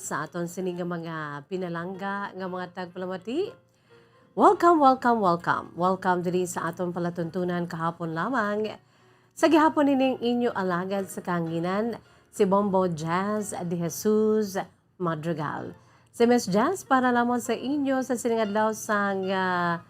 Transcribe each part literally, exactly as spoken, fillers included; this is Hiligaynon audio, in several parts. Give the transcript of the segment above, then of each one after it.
Sa aton sini nga mga pinalangga nga mga tagpalamati. Welcome, welcome, welcome. Welcome diri sa aton palatuntunan kahapon lamang. Sa gihapon nining inyo alagad sa kahanginan, si Bombo Jazz de Jesus Madrigal. Si Miss Jazz para lamang sa inyo sa sining adlaw sang, ah,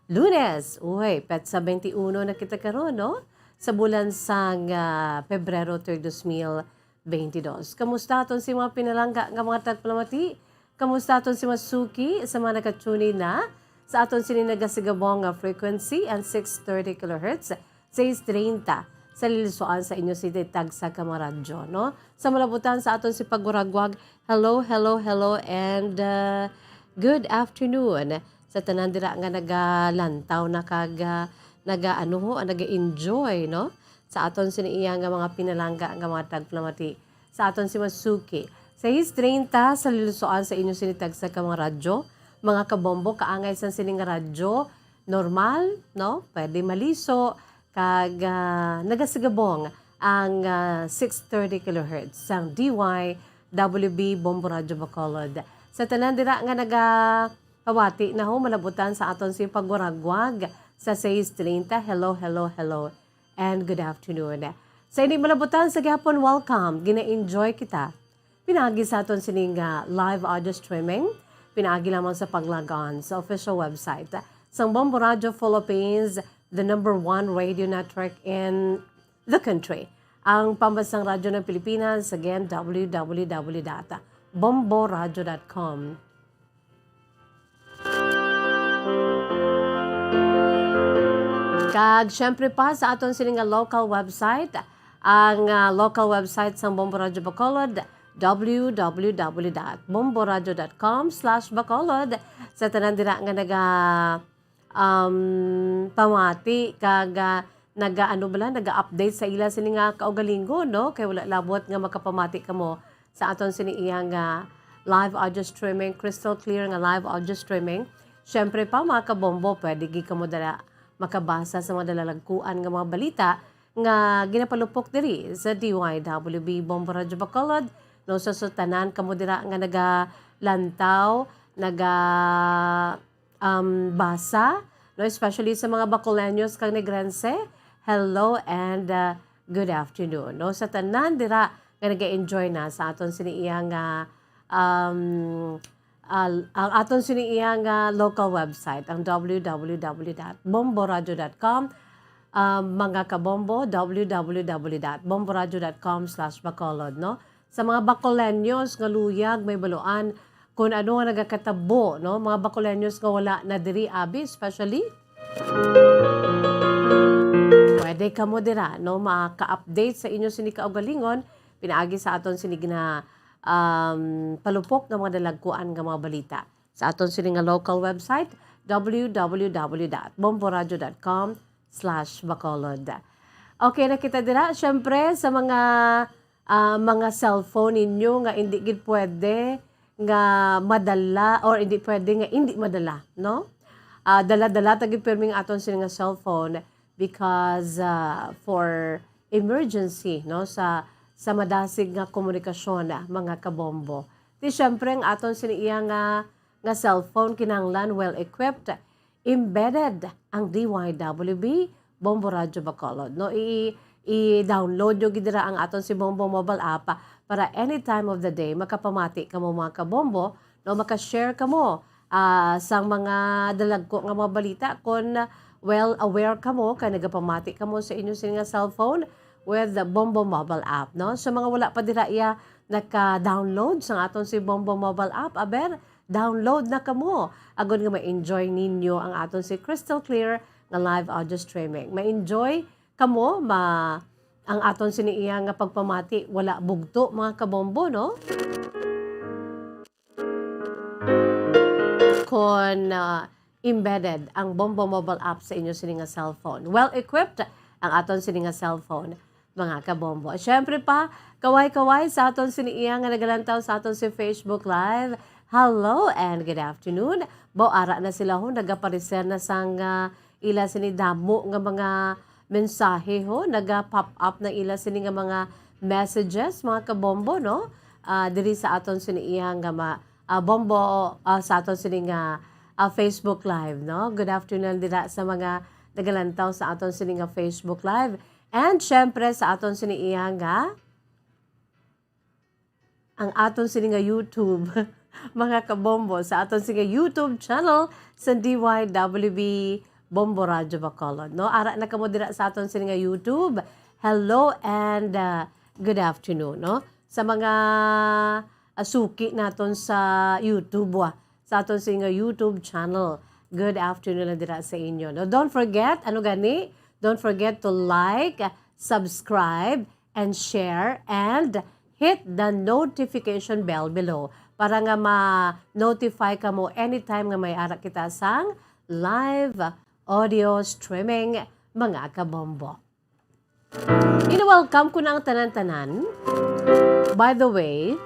Lunes. Uy, petsa twenty-one na kita karon, no? Sa bulan sang, ah, Pebrero third, dos mil twenty-dos. Kamusta aton si mga pinalangga nga mga tagpalamati? Kamusta aton si mga suki sa mga naka-tune in na sa aton sini nagasigabong nga frequency and six thirty kilohertz, sais treinta sa lilusoan sa inyo sini tagsa ka mga radyo, no? Sa malabutan sa aton si pagwaragwag, hello, hello, hello, and, uh, good afternoon sa tanan dira nga nagalantaw na kag, uh, naga-, ano ho, naga-enjoy, no? Sa aton sini iya nga mga pinalangga nga mga tagpalamati. Sa aton si mga suki. Sais treinta sa lilusoan sa inyo sini tagsa ka mga radyo. Mga kabombo, kaangay sang sini nga radyo, normal, no? Pwede maliso, kag, ah, nagasigabong ang, ah, six thirty kilohertz sang D Y W B Bombo Radyo Bacolod. Sa tanan dira nga nagapawati na ho, malabutan sa aton sing pagwaragwag sa sais treinta. Hello, hello, hello, and good afternoon. Sa ini malabutan sa gihapon, welcome. Gina-enjoy kita. Pinaagi sa aton sini nga live audio streaming, pinaagi lamang sa pag-log on sa official website sang Bombo Radio Philippines, the number one radio network in the country. Ang pambansang radyo ng Pilipinas, again, W W W dot bombo radio dot com. Kag syempre pa sa aton sini nga local website, ang, ah, local website sang Bombo Radio Bacolod, W W W dot bombo radio dot com slash bacolod. Sa tanan dira nga naga, um, pamati kag, ah, naga, ano bala, naga-update sa ila sini nga kaugalingon, no? Kay wala labot nga makapamati kamo sa aton sini iya nga live audio streaming, crystal clear nga live audio streaming. Syempre pa, mga kabombo, pwede gid kamo dala makabasa sa mga dalalagkuan nga mga balita nga ginapalupok diri sa D Y W B Bombo Radio Bacolod, no, sa sutanan kamo dira nga nagalantaw, naga, um, basa, no, especially sa mga Bacoleños kag Negrense. Hello and, uh, good afternoon, no, sa tanan dira nga nag-enjoy na sa aton sini iya nga, um, al-, ang aton sini iya nga local website, ang W W W dot bombo radio dot com. Um, mga kabombo, W W W dot bombo radio dot com slash bacolod, no? Sa mga Bacoleños nga luyag, may baluan kung ano nga nagakatabo, no? Mga Bacoleños nga wala na diri abi, especially, pwede kamo dira, no, maka-update sa inyo sini kaugalingon pinaagi sa aton sini gina-, um, palupok nga mga dalagkuan nga mga balita sa aton sini nga local website, W W W dot bombo radio dot com slash bacolod. Okay na kita dira. Siyempre, sa mga, ah, mga cellphone ninyo nga hindi gid pwede nga madala or hindi pwede nga hindi madala, no? Ah, dala-dala ta gid pirmi ang aton sini nga cellphone because, ah, for emergency, no, sa, sa madasig nga komunikasyon, ah, mga kabombo. Di syempre ang aton sini iya nga, nga cellphone kinahanglan well equipped, embedded ang D Y W B Bombo Radio Bacolod, no? I, i-download nyo gid dira ang aton si Bombo mobile app, ah, para any time of the day makapamati kamo, mga kabombo, no? Maka-share kamo, ah, sang mga dalagko nga mga balita kon, well aware kamo kay nagapamati kamo sa inyo sini nga cellphone with the Bombo mobile app, no? So, mga wala pa dira iya naka-download sang aton si Bombo mobile app, aber, download na kamo agod nga ma-enjoy ninyo ang aton si crystal clear nga live audio streaming. Ma-enjoy kamo, ma-, ang aton sini iya nga pagpamati wala bugto, mga kabombo, no? Kon, ah, embedded ang Bombo mobile app sa inyo sini nga cellphone. Well equipped ang aton sini nga cellphone, mga kabombo. Syempre pa, kaway-kaway sa aton sini iya nga nagalantaw sa aton si Facebook Live. Hello and good afternoon. Bo, ara na sila ho, nagapareser na sang, ah, ila sini damo nga mga mensahe ho, naga-pop up na ila sini nga mga messages, mga kabombo, no? ah, diri sa aton sini iyang nga ma-, ah, Bombo, ah, sa aton sini nga, ah, Facebook Live, no? Good afternoon dira sa mga nagalantaw sa aton sini nga Facebook Live. And syempre sa aton sini iyang nga, ang aton sini nga YouTube, mga kabombo, sa aton sini nga YouTube channel sa D Y W B Bombo Radyo Bacolod, no? Ara na kamo dira sa aton sini nga YouTube. Hello and, ah, good afternoon, no? Sa mga, ah, suki naton sa YouTube, wa, sa aton sini nga YouTube channel. Good afternoon na dira sa inyo, no? Don't forget, ano gani? Don't forget to like, subscribe, and share, and hit the notification bell below para nga ma-notify kamo anytime nga may ara kita sang live audio streaming, mga kabombo. Ina-welcome ko na ang tanan-tanan. By the way,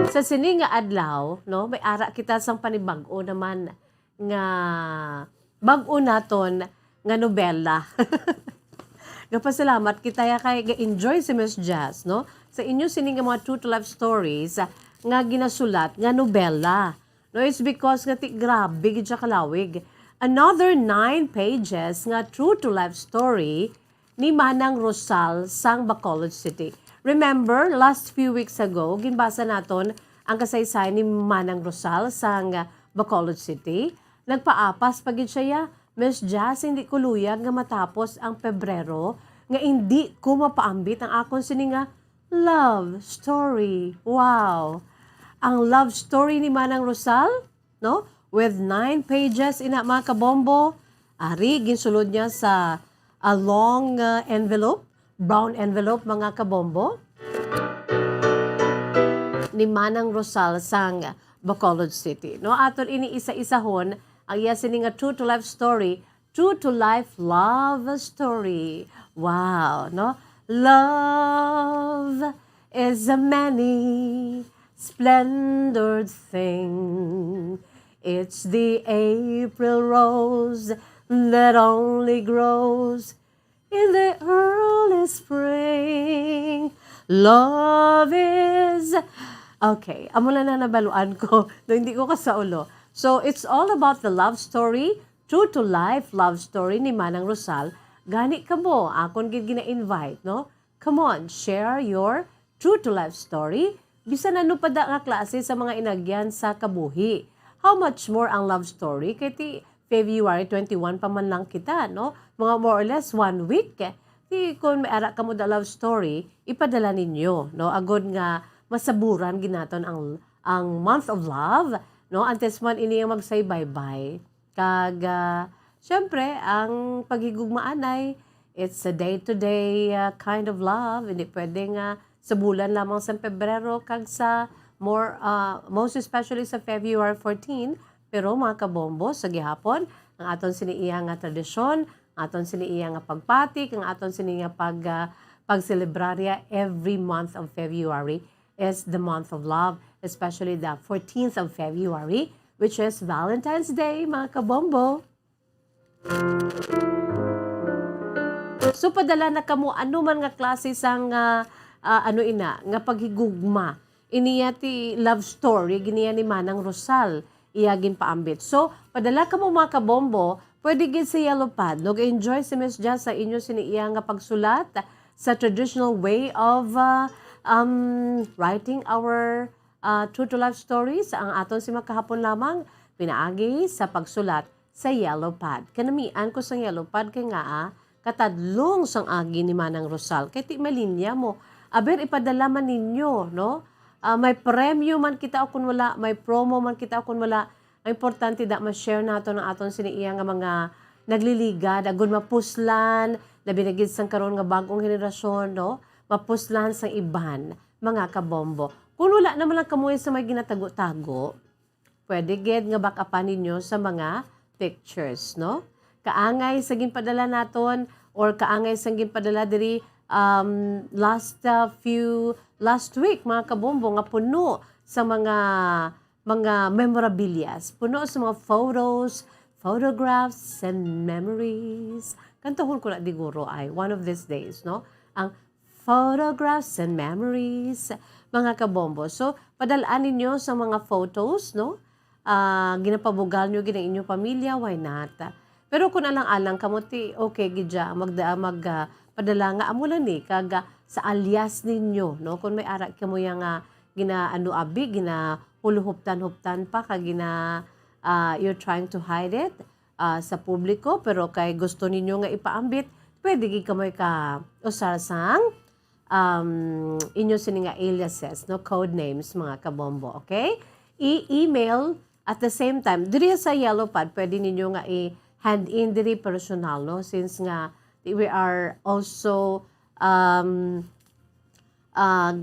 sa sini nga adlaw, no, may ara kita sang panibag-o naman nga bag-o naton nga nobela. Gapasalamat kita ya kay ga-enjoy si Miss Jazz, no? Sa inyo sini nga mga true to life stories, ah, nga ginasulat nga nobela. No, it's because nga ti-, grabe gid siya kalawig. Another nine pages nga true to life story ni Manang Rosal sang Bacolod City. Remember, last few weeks ago, ginbasa naton ang kasaysayan ni Manang Rosal sang Bacolod City. Nagpaapas pa gid siya, ya, "Miss Jazz, hindi ko luyag nga matapos ang Pebrero nga hindi ko mapaambit ang akon sini nga love story." Wow! Ang love story ni Manang Rosal, no? With nine pages ina, mga kabombo. Ari, ginsulod niya sa a long, uh, envelope, brown envelope, mga kabombo, ni Manang Rosal sang Bacolod City. No, aton ini isa-isahon ang iya sini nga true to life story, true to life love story. Wow, no? Love is a many splendored thing. It's the April rose that only grows in the early spring. Love is, okay, amo lang na nabaluan ko. No, hindi ko kasaulo. So, it's all about the love story, true to life love story ni Manang Rosal. Gani kamo, akon gid gina-invite, no? Come on, share your true to life story. Bisan ano pa da nga klase sa mga inagyan sa kabuhi. How much more ang love story? Kay ti February twenty-one pa man lang kita, no? Mga more or less one week. Ti kung may ara kamo da love story, ipadala ninyo, no? Agod nga masaburan gid naton ang, ang month of love, no? Antes man ini ang magsaybaybay. Kag, ah, syempre, ang paghigugmaanay, it's a day-to-day, ah, kind of love. Hindi pwede nga sa bulan lamang sa Pebrero kag sa more, ah, most especially sa February fourteen. Pero, mga kabombo, sa gihapon, ang aton sini iya nga tradisyon, ang aton sini iya nga pagpatik, ang aton sini nga pag, ah, pagselebrarya every month of February is the month of love, especially the fourteenth of February, which is Valentine's Day, mga kabombo. So, padala na kamo ano man nga klase sang, ah, ah, ano ina, nga paghigugma. Iniya ti love story, giniya ni Manang Rosal, iya ginpaambit. So, padala kamo, mga kabombo, pwede gid sa Yellow Pad. Nag-enjoy si Miss Jazz sa inyo sini iya nga pagsulat sa traditional way of, ah, um, writing our, ah, true to life stories. Ang aton si makahapon lamang, pinaagi sa pagsulat sa Yellow Pad. Kanamian ko sang Yellow Pad kay nga, ah, katadlong sang agi ni Manang Rosal. Kay ti malinya mo. Aber, ipadala man ninyo, no? Ah, may premyo man kita o kun wala, may promo man kita o kun wala. Ang importante da ma-share naton ang aton sini iya nga mga nagliligad, agud mapuslan, labi na gid sang karon nga bag-ong henerasyon, no? Mapuslan sang iban, mga kabombo. Kung wala naman lang kamuya sa may ginatago-tago, pwede gid nga back-upan ninyo sa mga pictures, no? Kaangay sa ginpadala naton or kaangay sa ginpadala diri, um, last, uh, few, last week, mga kabombo, nga puno sa mga, mga memorabilias, puno sa mga photos, photographs, and memories. Kantahon ko na diguro ay one of these days, no? Ang Photographs and memories, mga kabombo. So, padalaan ninyo sa mga photos, no? Ah, ginapabugal nyo gid ang inyong pamilya, why not? Pero kung alang-alang kamo, ti, okay gid dya, magda-, mag, ah, padala nga amo lang ni, kag, ah, sa alias ninyo, no? Kung may ara kamo yang, ah, gina-, ano, abi, ginahuluhuptan-huptan pa, kag gina-, ah, you're trying to hide it, ah, sa publiko, pero kay gusto ninyo nga ipaambit, pwede gid kamo ka usar sang, um, inyo sini nga aliases, no? Code names, mga kabombo, okay? I-email at the same time. Diri sa yellow pad, pwede ninyo nga i-hand in diri personal, no? Since nga we are also, um, uh,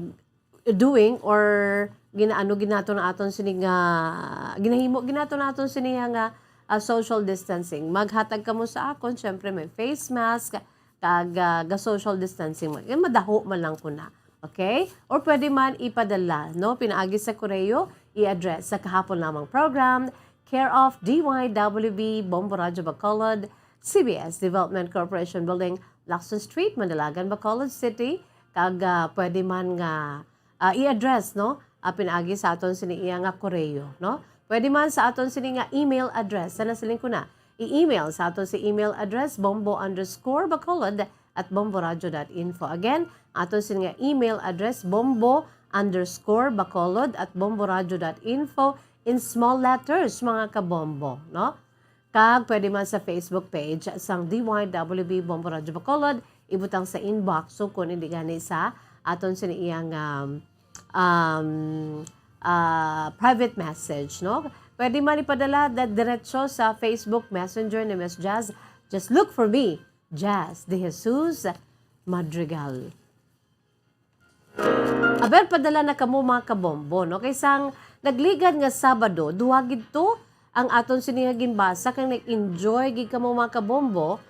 doing or ginaano gid naton ang aton sini nga, ginahimo gid naton ang aton sini nga, ah, social distancing. Maghatag kamo sa akon, syempre may face mask, kag, ah, ga social distancing mo. Yan, madaho man lang ko na. Okay? Or pwede man ipadala, no? Pinaagi sa koreo, i-address sa Kahapon Lamang Program, care of D Y W B, Bombo Radyo Bacolod, C B S Development Corporation Building, Lacson Street, Mandalagan, Bacolod City, kag, ah, pwede man nga, ah, i-address, no? Ah, pinaagi sa aton sini iya nga koreo, no? Pwede man sa aton sini nga email address. Sana siling ko na. I-email sa aton si email address, bombo underscore bacolod at bomboradio dot info. Again, aton sini nga email address, bombo underscore bacolod at bomboradio dot info in small letters, mga kabombo, no? Kag pwede man sa Facebook page sang D Y W B Bombo Radyo Bacolod, ibutang sa inbox, so kung hindi gani sa aton sini iyang, um, um, ah, private message, no? Pwede man ipadala da-, diretso sa Facebook Messenger ni Miss Jazz. Just look for me, Jazz De Jesus Madrigal. Aber, padala na kamo, mga kabombo, no? Kay sang nagligad nga Sabado, duha gid to ang aton sini nga ginbasa, kag nag-enjoy gid kamo, mga kabombo,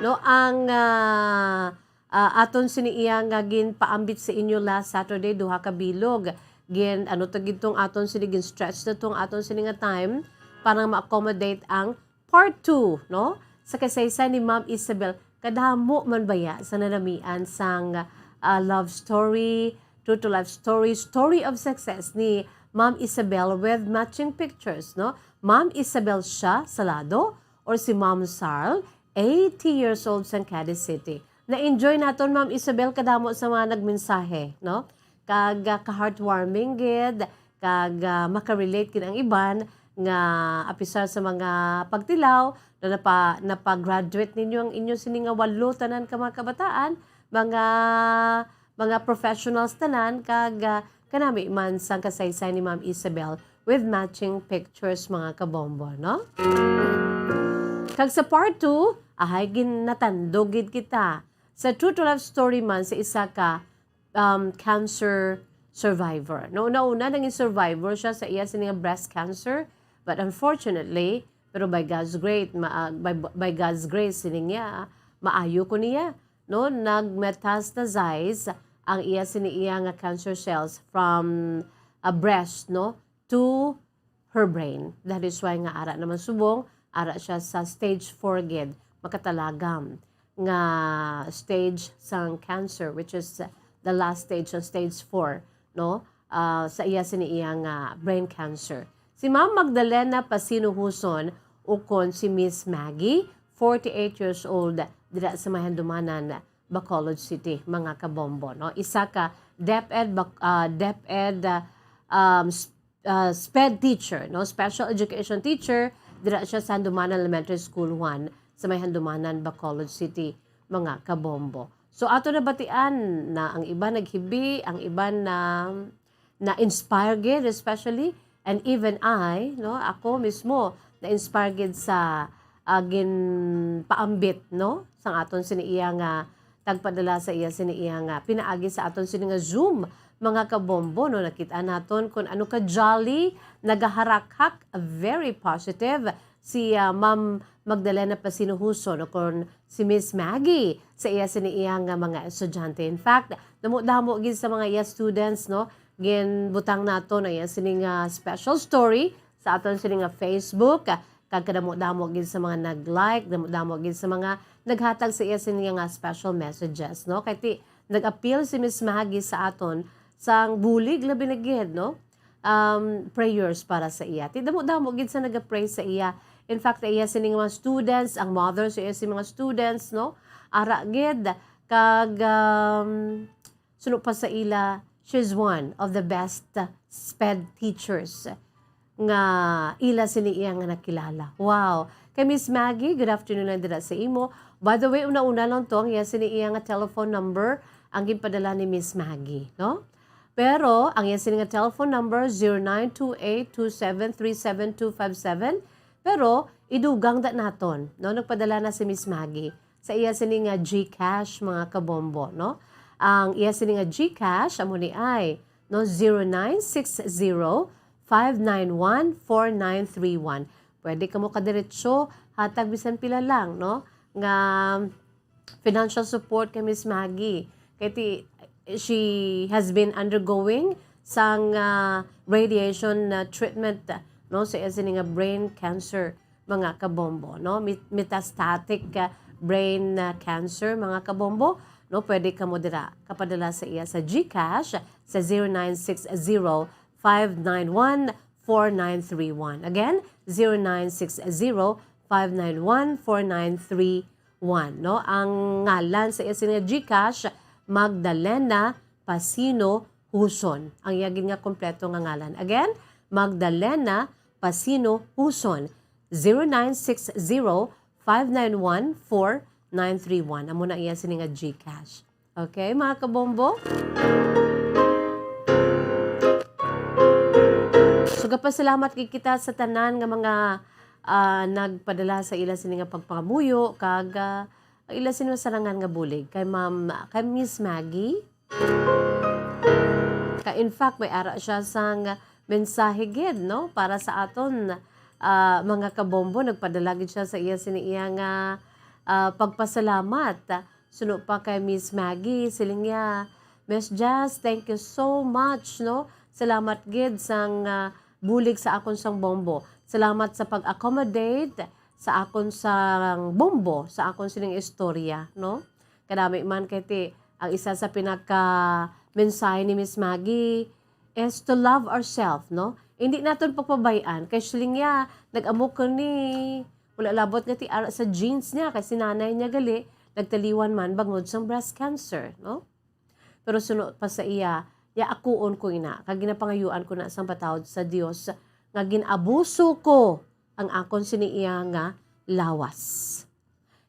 no? Ang, ah, ah, aton sini iya nga ginpaambit sa inyo last Saturday, duha ka bilog. Gin, ano to gid tong aton sini, gin-stretch na tong aton sini nga time para ma-accommodate ang part two, no? Sa kasaysay ni Ma'am Isabel, kadamo man baya sa nanamian sang, ah, love story, true to life story, story of success ni Ma'am Isabel with matching pictures, no? Ma'am Isabel siya sa lado or si Ma'am Sarl, eighty years old, sang Cadiz City. Na-enjoy naton, Ma'am Isabel, kadamo sa mga nagmensahe, no? Kag, ah, ka-heartwarming gid, kag, ah, makarelate gid ang iban nga apisar sa mga pagtilaw na napa-, napa-graduate ninyo ang inyo sini nga walo tanan ka mga kabataan, mga, mga professionals tanan, kag, ah, kanami man sang kasaysay ni Ma'am Isabel with matching pictures, mga kabombo, no? Kag sa part two, ahay, gin-, natandog gid kita sa true to life story man sa isa ka, um, cancer survivor. No, una-una, nangin survivor siya sa iya sini nga breast cancer, but unfortunately, pero by God's grace, ma-, ah, by, by God's grace, sining iya, maayo ko niya, no? Nag-metastasize ang iya sini iya nga cancer cells from, ah, breast, no, to her brain. That is why nga ara naman subong, ara siya sa stage four gid, makatalagam nga stage sang cancer, which is the last stage, ang stage four, no? Ah, sa iya sini iya nga brain cancer. Si Ma'am Magdalena Pasino Huson, ukon si Miss Maggie, forty-eight years old, dira sa may Handumanan, Bacolod City, mga kabombo, no? Isa ka DepEd Bac-, ah, DepEd, ah, um, s-, ah, SPED teacher, no? Special education teacher, dira siya sa Handumanan Elementary School one, sa may Handumanan, Bacolod City, mga kabombo. So, ato nabatian na ang iban naghibi, ang iban na na-inspire gid, especially, and even I, no, ako mismo, na-inspire gid sa, ah, ginpaambit, no, sang aton sini iya nga tagpadala sa iya sini iya nga pinaagi sa aton sini nga Zoom, mga kabombo, no, nakita naton kung ano ka jolly, nagaharakhak, very positive, si, ah, Ma'am Magdalena Pasino Huson, o kon si Miss Maggie, sa iya sini iya nga mga estudyante. In fact, damo-damo gid sa mga iya students, no, ginbutang naton ang iya sini nga special story sa aton sini nga Facebook, kag kadamo-damo gid sa mga nag-like, damo-damo gid sa mga naghatag sa iya sini nga special messages, no? Kay ti, Nag-appeal si Miss Maggie sa aton sang bulig, labi na gid, no? Um, prayers para sa iya. Ti damo-damo gid sa nag-pray sa iya. In fact, iya sini nga mga students, ang mother sa iya sini mga students, no? Ara gid, kag, um, suno pa sa ila, she's one of the best, uh, sped teachers nga ila sini iya nga nakilala. Wow! Kay Miss Maggie, good afternoon lang dira sa imo. By the way, una-una lang to, ang iya sini iya nga telephone number ang ginpadala ni Miss Maggie, no? Pero ang iya sini nga telephone number, zero nine two eight two seven three seven two five seven. Pero idugang da naton, no? Nagpadala na si Miss Maggie sa iya sini nga GCash, mga kabombo, no? Ang iya sini nga GCash amo ni ay, no, zero nine six zero five nine one four nine three one. Pwede kamo kadiretso hatag bisan pila lang, no, nga financial support kay Miss Maggie. Kay ti, she has been undergoing sang, ah, radiation, ah, treatment, no, sa iya sini nga brain cancer, mga kabombo, no? Met-, metastatic, ah, brain, ah, cancer, mga kabombo, no? Pwede kamo dira kapadala sa iya sa GCash sa zero nine six zero five nine one four nine three one. Again, zero nine six zero five nine one four nine three one, no? Ang ngalan sa iya sini nga GCash, Magdalena Pasino Huson. Ang iya gid nga kompleto nga ngalan. Again, Magdalena Pasino Huson, zero nine six zero five nine one four nine three one. Amo na iya sini nga GCash. Okay, mga kabombo? So, gapasalamat gid kita sa tanan nga mga, ah, nagpadala sa ila sini nga pagpangamuyo kag, ah, ila sini masarangan nga bulig kay Ma'am, kay Miss Maggie. Ka, in fact, may ara siya sang mensahe gid, no, para sa aton, ah, mga kabombo. Nagpadala gid siya sa iya sini iya nga, ah, pagpasalamat. Suno pa kay Miss Maggie, siling niya, "Miss Jazz, thank you so much, no? Salamat gid sang, ah, bulig sa akon sang bombo. Salamat sa pag-accommodate sa akon sang bombo, sa akon sining istorya," no? Kadami man kay ti, ang isa sa pinaka mensahe ni Miss Maggie is to love ourselves, no? Hindi naton pagpabay-an kay siling niya, nag-amo ko ni, wala labot nga ti ara sa genes niya, kay si nanay niya gali nagtaliwan man bangod sang breast cancer, no? Pero suno pa sa iya, ya akuon ko ina, kag ginapangayuan ko na sang patawad sa Dios nga gin-abuso ko ang akon sini iya nga lawas.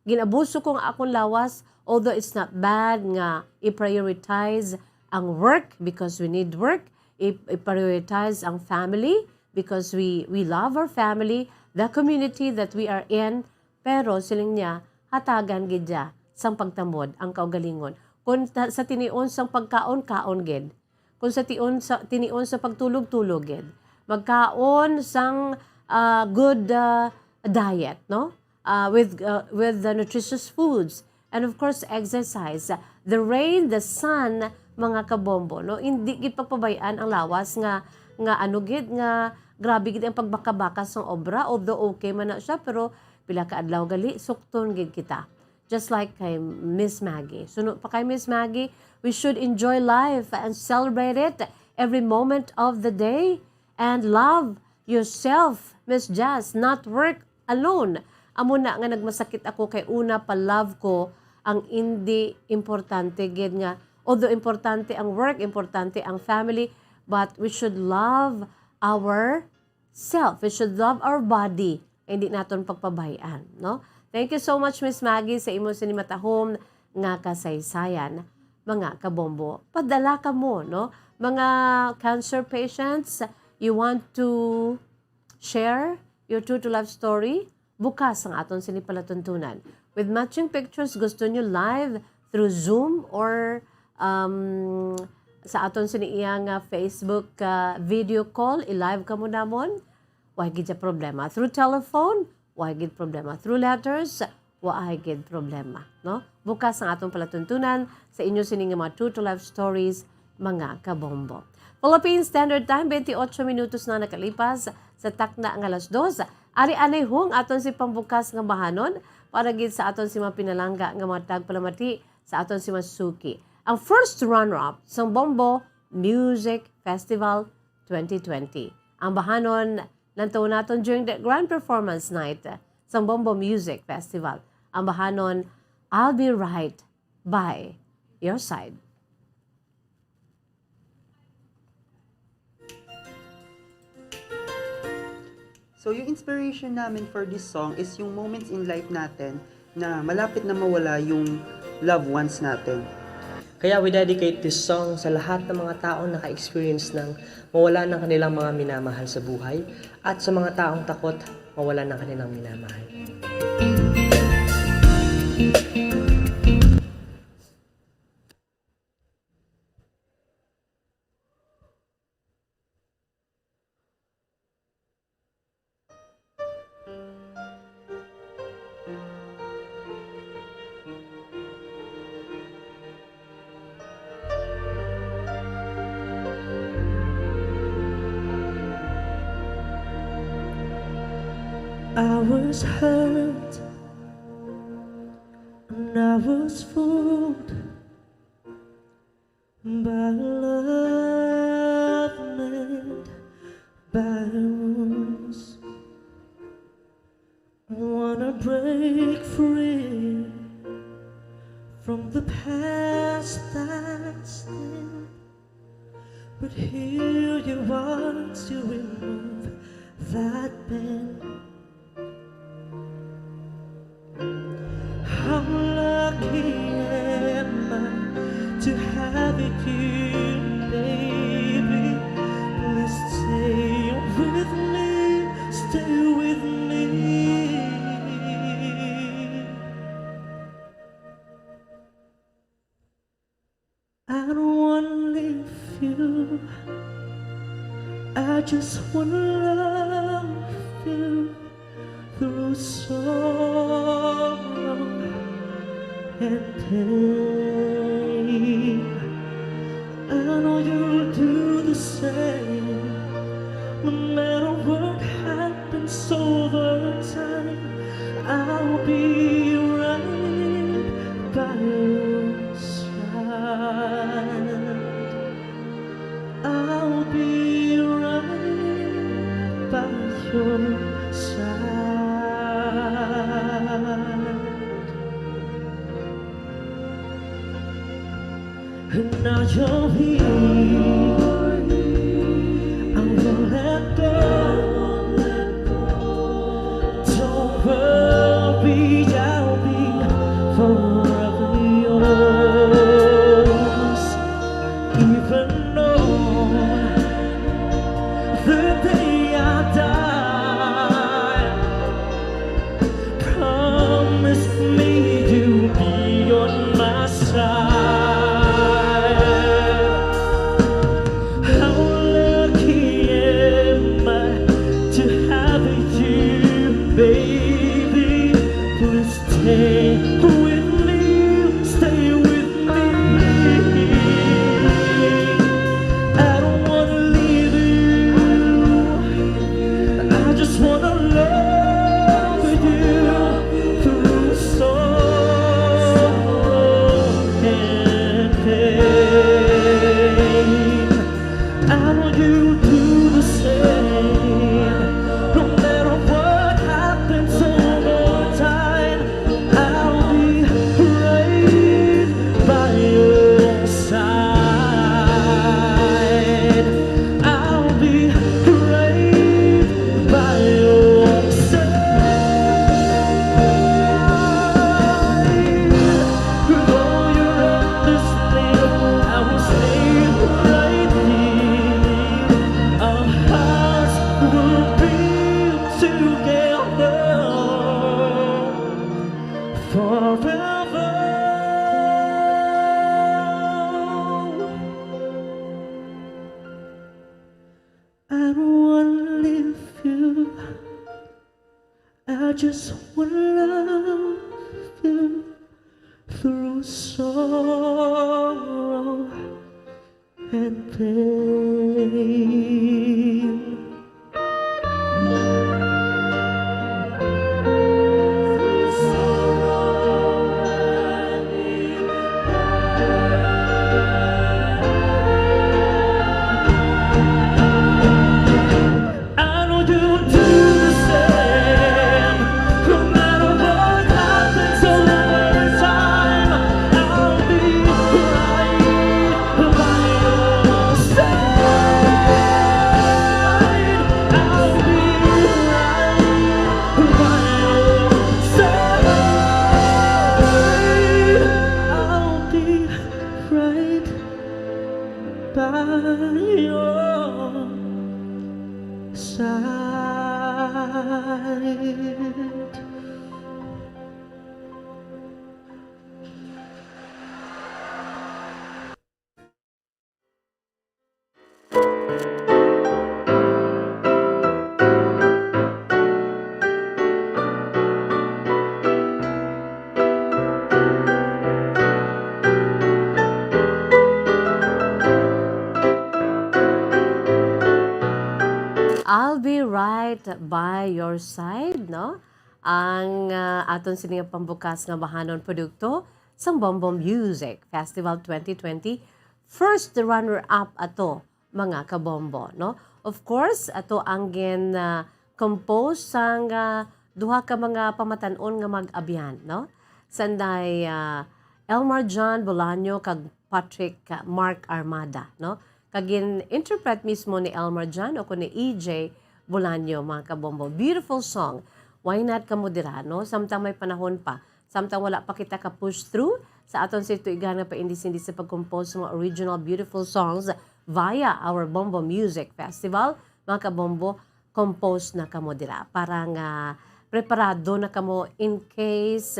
Gin-abuso ko ang akon lawas, although it's not bad nga i-prioritize ang work because we need work, i-, i-prioritize ang family because we, we love our family, the community that we are in, pero siling niya, hatagan gid niya sang pagtamod ang kaugalingon. Kung ta-, sa tinion sang pagkaon, kaon gid. Kung sa tion sa, tinion sa pagtulog-tulog gid. Magkaon sang, ah, good, ah, diet, no? Ah, with, ah, with the nutritious foods. And of course, exercise. The rain, the sun, mga kabombo, no? Hindi gid pagpabay-an ang lawas nga, nga ano gid, nga grabe gid ang pagbaka-baka sang obra. Although okay man na siya, pero pila ka adlaw gali, sukton gid kita. Just like kay Miss Maggie. Suno pa kay Miss Maggie, we should enjoy life and celebrate it every moment of the day and love yourself, Miss Jazz, not work alone. Amo na nga nagmasakit ako kay una pa love ko ang indi importante gid nga, although importante ang work, importante ang family, but we should love our self. We should love our body. Hindi naton pagpabay-an, no? Thank you so much, Miss Maggie, sa imo sini matahom nga kasaysayan, mga kabombo. Padala kamo, no? Mga cancer patients, you want to share your true to life story? Bukas ang aton sini palatuntunan. With matching pictures, gusto nyo live through Zoom or, um, sa aton sini iya nga Facebook, ah, video call, i-live kamo namon? Wa gid siya problema. Through telephone, wa gid problema. Through letters, wa gid problema, no? Bukas ang atong palatuntunan sa inyo sini nga mga true to life stories, mga kabombo. Philippine Standard Time, twenty-eight minutos na nakalipas sa takna nga alas dos. Ari anay hung aton si pambukas nga bahanon para gid sa aton si mga pinalangga nga mga tagpalamati sa aton si mga suki. ang first runner-up sang Bombo Music Festival twenty twenty. Ambahanon lang to naton during the grand performance night sang Bombo Music Festival. Ambahanon, I'll Be Right by Your Side. So, yung inspiration namin for this song is yung moments in life natin na malapit na mawala yung loved ones natin. Kaya we dedicate this song sa lahat ng mga taong naka-experience ng mawala ng kanilang mga minamahal sa buhay at sa mga taong takot mawala ng kanilang minamahal. I was hurt and I was fooled by love made by wounds. Wanna break free from the past that's there, but here you are to remove that pain. How lucky am I to have you, baby? Please stay with me, stay with me. I don't wanna leave you. I just wanna love you through sorrow and pain. I know you'll do the same. No matter what happens over time, I'll be right by your side. I'll be right by your side. And now you're here. I won't let go. Don't worry, I'll be forever yours. Even on the day I die, promise me you'll be on my side. How lucky am I to have you, baby? Please stay with me, stay with me. I don't wanna leave you. I just wanna love you through sorrow and pain. I know you do the same. No matter what happens over time, I'll be right by your side. I'll be right by your side. Though you're at this place, I will stay right here. Our hearts will be together forever. I don't wanna leave you. I just wanna love you through sorrow and pain. I'll be right by your side, no? Ang, ah, aton sini nga pambukas nga bahanon produkto sang Bombo Music Festival twenty twenty, first runner-up ato, mga kabombo, no? Of course, ato ang gin, ah, compose sang, ah, duha ka mga pamatan-on nga mag-abyan, no? Sanday, ah, Elmar John Bolaño kag Patrick, ah, Mark Armada, no? Kag gin-interpret mismo ni Elmar John o ni E J Bolaño, mga kabombo. Beautiful song. Why not kamo dira, no? Samtang may panahon pa. Samtang wala pa kita ka-push through sa aton sini tuigan nga paindis-indis sa pag-compose sa mga original beautiful songs via our Bombo Music Festival, mga kabombo, compose na kamo dira para nga preparado na kamo in case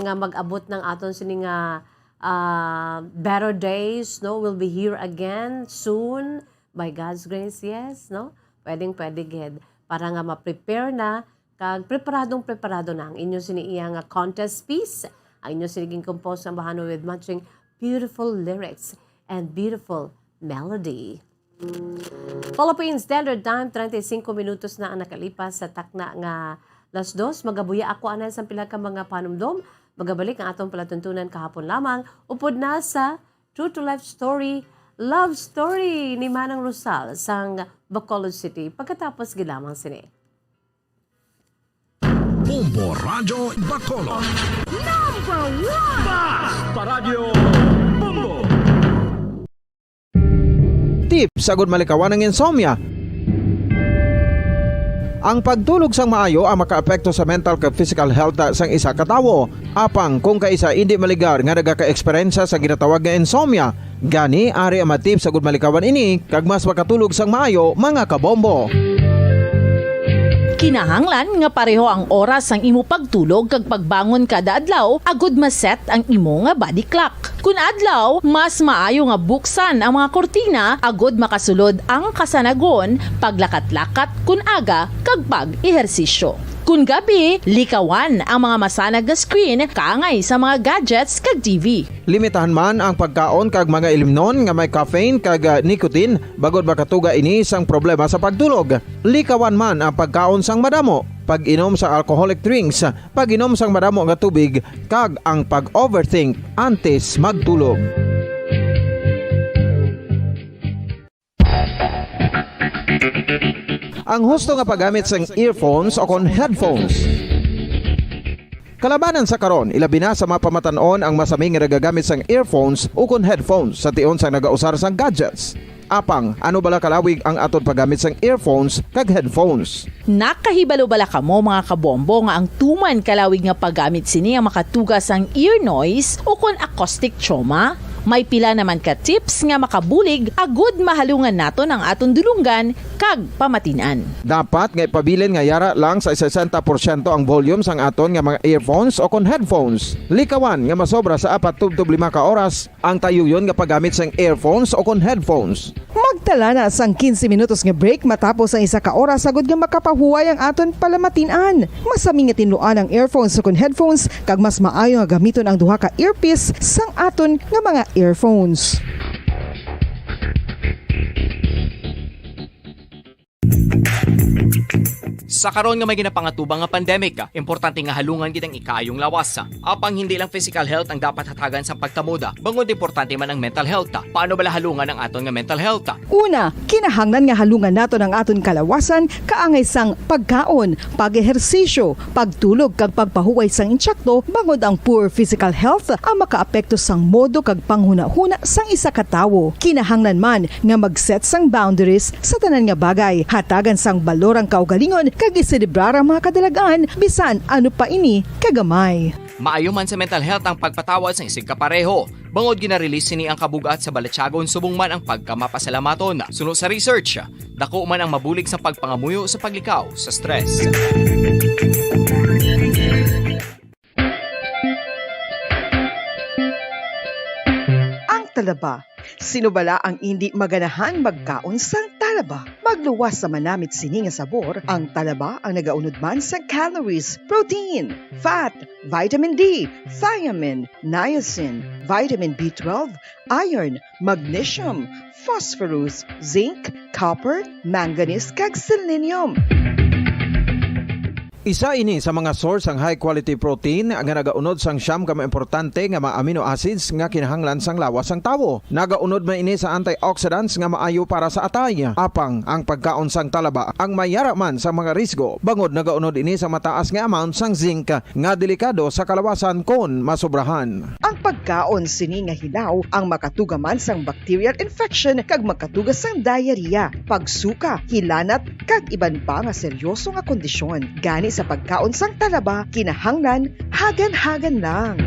nga mag-abot ng aton sini nga, ah, better days, no? We'll be here again soon by God's grace, yes, no? Pwedeng pwede gid para nga ma-prepare na kag preparadong preparado na ang inyo sini iya nga contest piece, ang inyo sini gin-compose nga bahanon with matching beautiful lyrics and beautiful melody. Philippine Standard Time, treinta y cinco minutos na ang nakalipas sa takna nga las dos. Magabuya ako anay sang pila ka mga panumdom. Magabalik ang atong palatuntunan kahapon lamang, upod na sa True to Life Story, Love Story ni Manang Rosal sang Bacolod City. Pagkatapos gid lamang sini. Bombo Radyo Bacolod. Number one! Basta Radyo Bombo! Tips agud malikawan ang insomnia. Ang pagtulog sang maayo ang makaapekto sa mental kag physical health sang isa ka tawo. Apang kung kaisa indi maligar nga nagaka-eksperyensya sa ginatawag nga insomnia, gani ari ang mga tips agud malikawan ini kag mas makatulog sang maayo, mga kabombo. Kinahanglan nga pareho ang oras sang imo pagtulog kag pagbangon kada adlaw agud ma-set ang imo nga body clock. Kun adlaw, mas maayo nga buksan ang mga kurtina agud makasulod ang kasanagon, paglakat-lakat kun aga, kag pag-ehersisyo. Kun gabi, likawan ang mga masanag nga screen kaangay sa mga gadgets kag T V. Limitahan man ang pagkaon kag mga ilimnon nga may caffeine kag, ah, nicotine bangod makatuga ini sang problema sa pagtulog. Likawan man ang pagkaon sang madamo, pag-inom sa alcoholic drinks, pag-inom sang madamo nga tubig, kag ang pag-overthink antes magtulog. Ang husto nga paggamit sang earphones o kon headphones. Kalabanan sa karon, ilabi na sa mga pamatan-on ang masami nga nagagamit sang earphones ukon headphones sa tion sang nagausar sang gadgets. Apang, ano bala kalawig ang aton paggamit sang earphones kag headphones? Nakahibalo bala kamo, mga kabombo, nga ang tuman kalawig nga paggamit sini ang makatuga sang ear noise ukon acoustic trauma? May pila naman ka tips nga makabulig agud mahalungan naton ang aton dulonggan kag pamatin-an. Dapat nga ipabilin nga yara lang sa sesenta porsyento ang volume sang aton nga mga earphones o kon headphones. Likawan nga masobra sa apat tubtob lima ka oras ang tayuyon nga paggamit sang earphones o kon headphones. Magtala na sang quince minutos nga break matapos ang isa ka oras agud nga makapahuway ang aton palamatin-an. Masami nga tinluan ang earphones o kon headphones kag mas maayo nga gamiton ang duha ka earpiece sang aton nga mga earphones. Sa karon nga may ginapangatubang nga pandemic, importante nga halungan gid ang ikaayong lawas. Apang hindi lang physical health ang dapat hatagan sa pagtamod, bangod importante man ang mental health. Paano bala halungan ang aton nga mental health? Una, kinahanglan nga halungan naton ang aton kalawasan kaangay sang pagkaon, pag-ehersisyo, pagtulog kag pagpahuway sang insakto, bangod ang poor physical health ang makaapekto sang modo kag panghunahuna sang isa ka tawo. Kinahanglan man nga mag-set sang boundaries sa tanan nga bagay, hatagan sang balor ang kaugalingon kag iselebrar ang mga kadalag-an bisan ano pa ini kagamay. Maayo man sa mental health ang pagpatawad sang isigkapareho, bangod gina-release sini ang kabug-at sa balatyagon subong man ang pagkamapasalamaton. Suno sa research, dako man ang mabulig sa pagpangamuyo sa paglikaw sa stress. Ang talaba. Sino bala ang indi maganahan magkaon sang talaba? Magluwas sa manamit sini nga sabor, ang talaba ang nagaunod man sang calories, protein, fat, vitamin D, thiamine, niacin, vitamin B twelve, iron, magnesium, phosphorus, zinc, copper, manganese, kag selenium. Isa ini sa mga source sang high quality protein nga nagaunod sang siyam ka mga importante nga mga amino acids nga kinahanglan sang lawas sang tawo. Nagaunod man ini sa antioxidants nga maayo para sa atay. Apang ang pagkaon sang talaba ang may yara man sa mga risgo, bangod nagaunod ini sa mataas nga amount sang zinc nga delikado sa kalawasan kon masobrahan. Ang pagkaon sini nga hilaw ang makatuga man sang bacterial infection kag makatuga sang diarrhea, pagsuka, hilanat, kag iban pa nga seryoso nga kondisyon. Gani sa pagkaon sang talaba, kinahanglan hagan-hagan lang.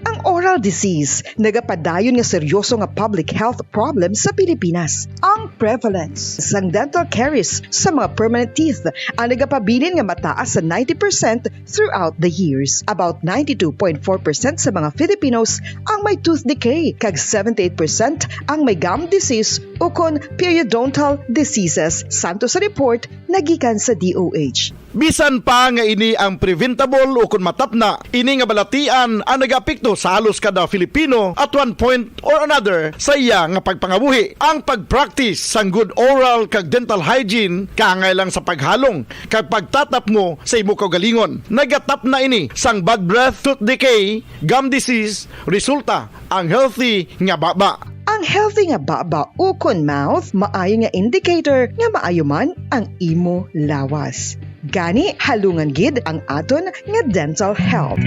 Ang oral disease nagapadayon nga seryoso nga public health problem sa Pilipinas. Ang prevalence sang dental caries sa mga permanent teeth ang nagapabilin nga mataas sa ninety percent throughout the years. About ninety-two point four percent sa mga Filipinos ang may tooth decay, kag seventy-eight percent ang may gum disease ukon periodontal diseases, santo sa report nga gikan sa D O H. Bisan pa nga ini ang preventable ukon matapna, ini nga balatian ang nagaapekto sa halos kada Filipino at one point or another sa iya nga pagpangabuhi. Ang pag-practice sang good oral kag dental hygiene kaangay lang sa paghalong kag pagtatapngo sa imo kaugalingon. Nagatapna ini sang bad breath, tooth decay, gum disease, resulta ang healthy nga baba. Ang healthy nga baba ukon mouth maayo nga indicator nga maayo man ang imo lawas. Gani, halungan gid ang aton nga dental health.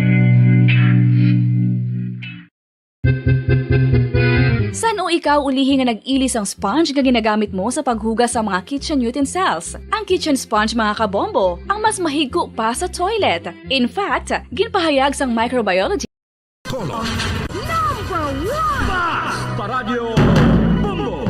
San-o ikaw ulihi nga nag-ili sang sponge nga ginagamit mo sa paghugas sa mga kitchen utensils? Ang kitchen sponge, mga kabombo, ang mas mahigko pa sa toilet. In fact, ginpahayag sang microbiology Color. Number one! Bas! Paradyo Bombo!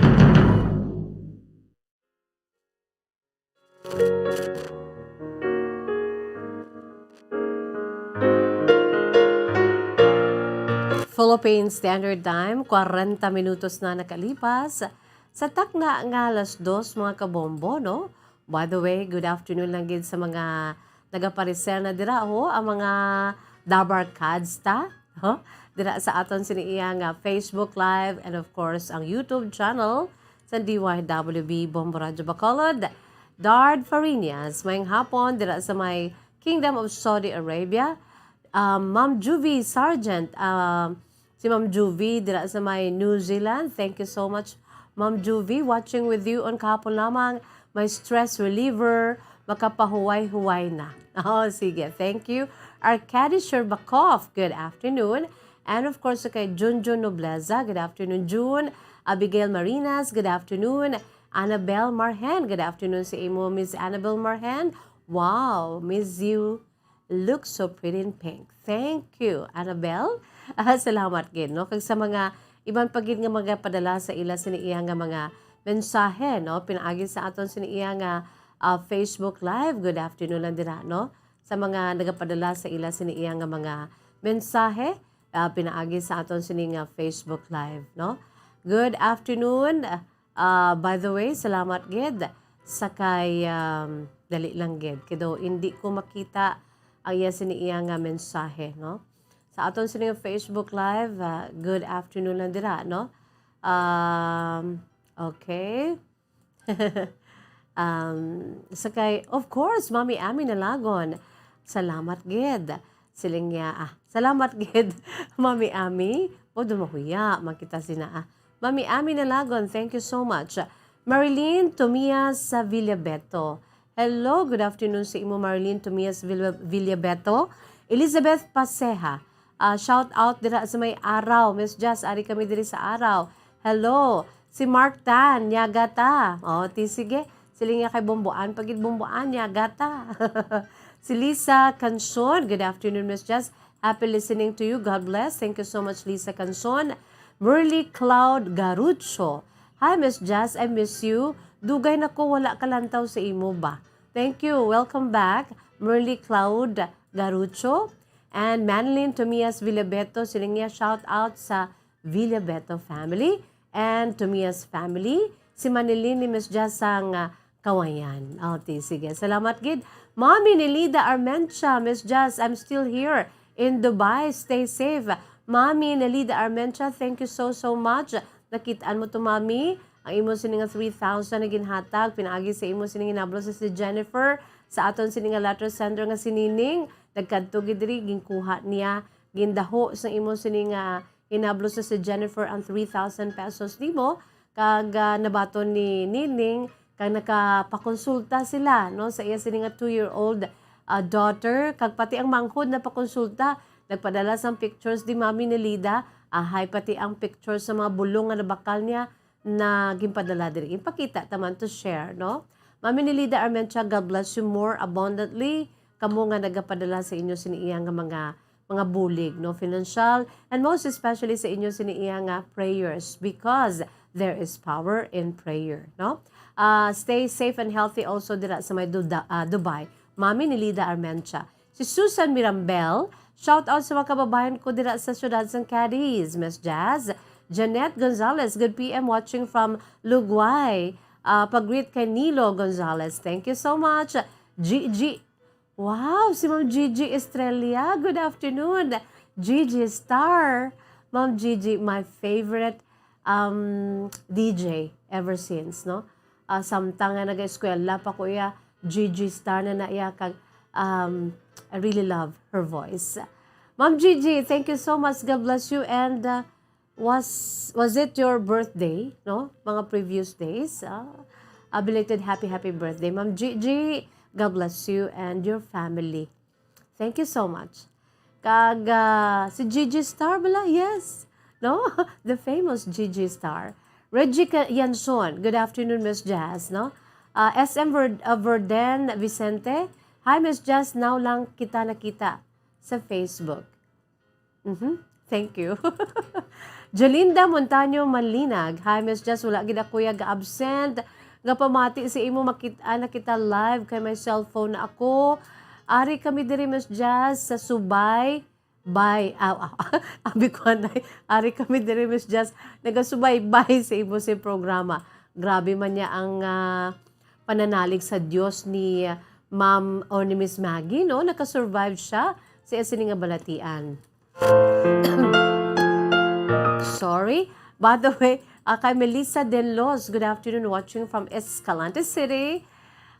Philippine Standard Time, kwarenta minutos na nakalipas sa takna nga alas dos, mga kabombo, no? By the way, good afternoon lang gid sa mga nagaparisel na dira, ho, ang mga dabarkads ta, ho? Dira sa aton sini iya nga Facebook Live and of course ang YouTube channel sa D Y W B Bombo Radyo Bacolod. Dard Fariñas, mayong hapon dira sa may Kingdom of Saudi Arabia. Um, Ma'am Juvie Sargent, um, si Ma'am Juvie dira sa may New Zealand. Thank you so much, Ma'am Juvie. Watching with you on kahapon lamang. May stress reliever, makapahuway-huway na. Oh, sige. Thank you. Arkady Sherbakov, good afternoon. And of course, kay Junjun Nobleza, good afternoon, Jun. Abigail Marinas, good afternoon. Annabelle Marhen, good afternoon sa imo, Miss Annabelle Marhen. Wow, Miss Ziu looks so pretty in pink. Thank you, Annabelle. Ah, salamat gid, no? Kag sa mga iban pa gid nga magapadala sa ila sini iya nga mga mensahe, no? Pinaagi sa aton sini iya nga, ah, Facebook Live. Good afternoon lang dira, no? Sa mga nagapadala sa ila sini iya nga mga mensahe, ah, pinaagi sa aton sini nga Facebook Live, no? Good afternoon. Ah, by the way, salamat gid sa kay, um, dali lang gid. Kay daw, hindi ko makita ang iya sini iya nga mensahe, no? Sa aton sini nga Facebook Live, ah, good afternoon lang dira, no? Um, okay. Um, sa kay, of course, Mami Ami Nalagon. Salamat gid. Siling niya, ah, salamat gid, Mami Ami. O, dumahuya, makita sina, ah. Mami Ami Nalagon, thank you so much. Marilyn Tomias sa Villabeto. Hello, good afternoon sa imo, Marilyn Tomias Villa-, Villabeto. Elizabeth Paseha, ah, shout out dira sa may Araw. Miss Jazz, ari kami diri sa Araw. Hello, si Mark Tan, Nyagata. Oh, ti sige. Siling niya kay Bomboan, pagid Bomboan, Nyagata. Si Lisa Canson, good afternoon, Miss Jazz. Happy listening to you. God bless. Thank you so much, Lisa Canson. Merly Cloud Garucho. Hi, Miss Jazz. I miss you. Dugay na ko wala kalantaw sa imo ba. Thank you. Welcome back, Merly Cloud Garucho. And Manlin Tomias Villabeto, siling niya, shout out sa Villabeto family and Tomias family. Si Manilin ni Miss Jazz sang, ah, Kawayan. O, ti, sige. Salamat gid. Mommy Nelida Armentia, Miss Jazz, I'm still here in Dubai. Stay safe. Mommy Nelida Armentia, thank you so, so much. Nakit-an mo to, Mommy. Ang imo sini nga three thousand na ginhatag, pinaagi sa imo sini nga hinablo sa si Jennifer, sa aton sini nga letter sender nga si Nining, nagkadto gid diri, ginkuha niya, gindaho sa imo sini nga hinablo sa si Jennifer ang three thousand pesos nimo, kag, ah, nabaton ni Nining kag nakapakonsulta sila, no, sa iya sini nga two-year-old, ah, daughter, kag pati ang manghod napakonsulta, nagpadala sang pictures di Mami Nelida, ahay pati ang pictures sa mga bulong nga nabakal niya na ginpadala diri. Ipakita ta man to share, no? Mami Nelida Armentia, God bless you more abundantly. Kamo nga nagapadala sa inyo sini iya nga mga, mga bulig, no, financial, and most especially sa inyo sini iya nga prayers, because there is power in prayer, no? Ah, stay safe and healthy also dira sa may Duda-, ah, Dubai. Mami Nelida Armentia. Si Susan Mirambel, shout out sa mga kababayan ko dira sa siyudad sang Cadiz, Miss Jazz. Janet Gonzalez, good P M watching from Lugway. Ah, pag-greet kay Nilo Gonzalez. Thank you so much. Gigi. Wow, si Ma'am Gigi Estrella. Good afternoon. Gigi Star. Ma'am Gigi, my favorite, um, D J ever since, no? Ah, samtang nga nag-eskwela pa ko iya, Gigi Star na na iya kag, um, I really love her voice. Ma'am Gigi, thank you so much. God bless you. And, uh, was, was it your birthday, no? Mga previous days, ah? A belated happy, happy birthday, Ma'am Gigi. God bless you and your family. Thank you so much. Kag, ah, si Gigi Star bala? Yes. No? The famous Gigi Star. Reggie Ca-, Yanson, good afternoon, Miss Jazz, no? Ah, S M Ver-, ah, Verden Vicente, hi, Miss Jazz, now lang kita nakita sa Facebook. Mhm. Thank you. Jolinda Montaño Manlinag, hi, Miss Jazz, wala gid ako ya ga-absent. Nga pamati sa imo, makit-, ah, na kita live kay may cellphone na ako. Ari kami diri, Miss Jazz, sa Subay. Bay, ah, ah, abi ko anay. Ari kami diri, Miss Jazz, nagasubaybay sa imo sa programa. Grabe man niya ang, ah, pananalig sa Dios ni, ah, Ma'am or ni Miss Maggie, no? Nakasurvive siya sa iya sini nga balatian. Sorry. By the way, ah, kay Melissa Denlos, good afternoon, watching from Escalante City.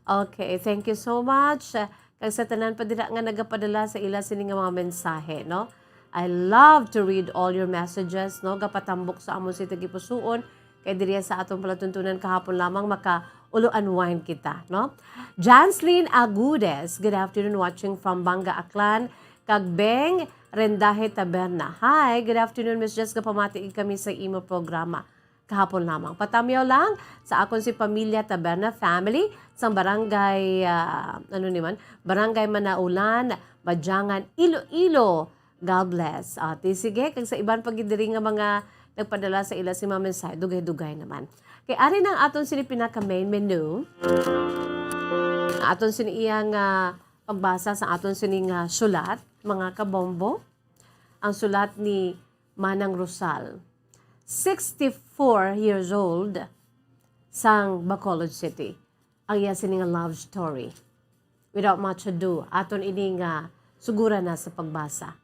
Okay, thank you so much. Ah, kag sa tanan pa dira nga nagapadala sa ila sini nga mga mensahe, no? I love to read all your messages, no? Gapatambok sa amon si tagipusuon. Kay diri sa aton palatuntunan kahapon lamang maka-ulo unwind kita, no? Janslyn Agudes, good afternoon, watching from Banga, Aklan. Kag Beng Rendaje Taberna. Hi, good afternoon, Miss Jess. Gapamati gid kami sa imo programa kahapon lamang. Patamyaw lang sa akon si pamilya Taberna family sang barangay, ah, ano ni man? Barangay Manaulan, Badyangan, Iloilo. God bless. Ah, ti sige, kag sa iban pa gid diri nga mga nagpadala sa ila si mga mensahe, dugay-dugay naman. Kay ari na ang aton sini pinaka main menu. Aton sini iya nga pagbasa sa aton sini nga sulat, mga kabombo. Ang sulat ni Manang Rosal, sixty-four years old, sang Bacolod City. Ang iya sini nga love story. Without much ado, aton ini nga suguran na sa pagbasa.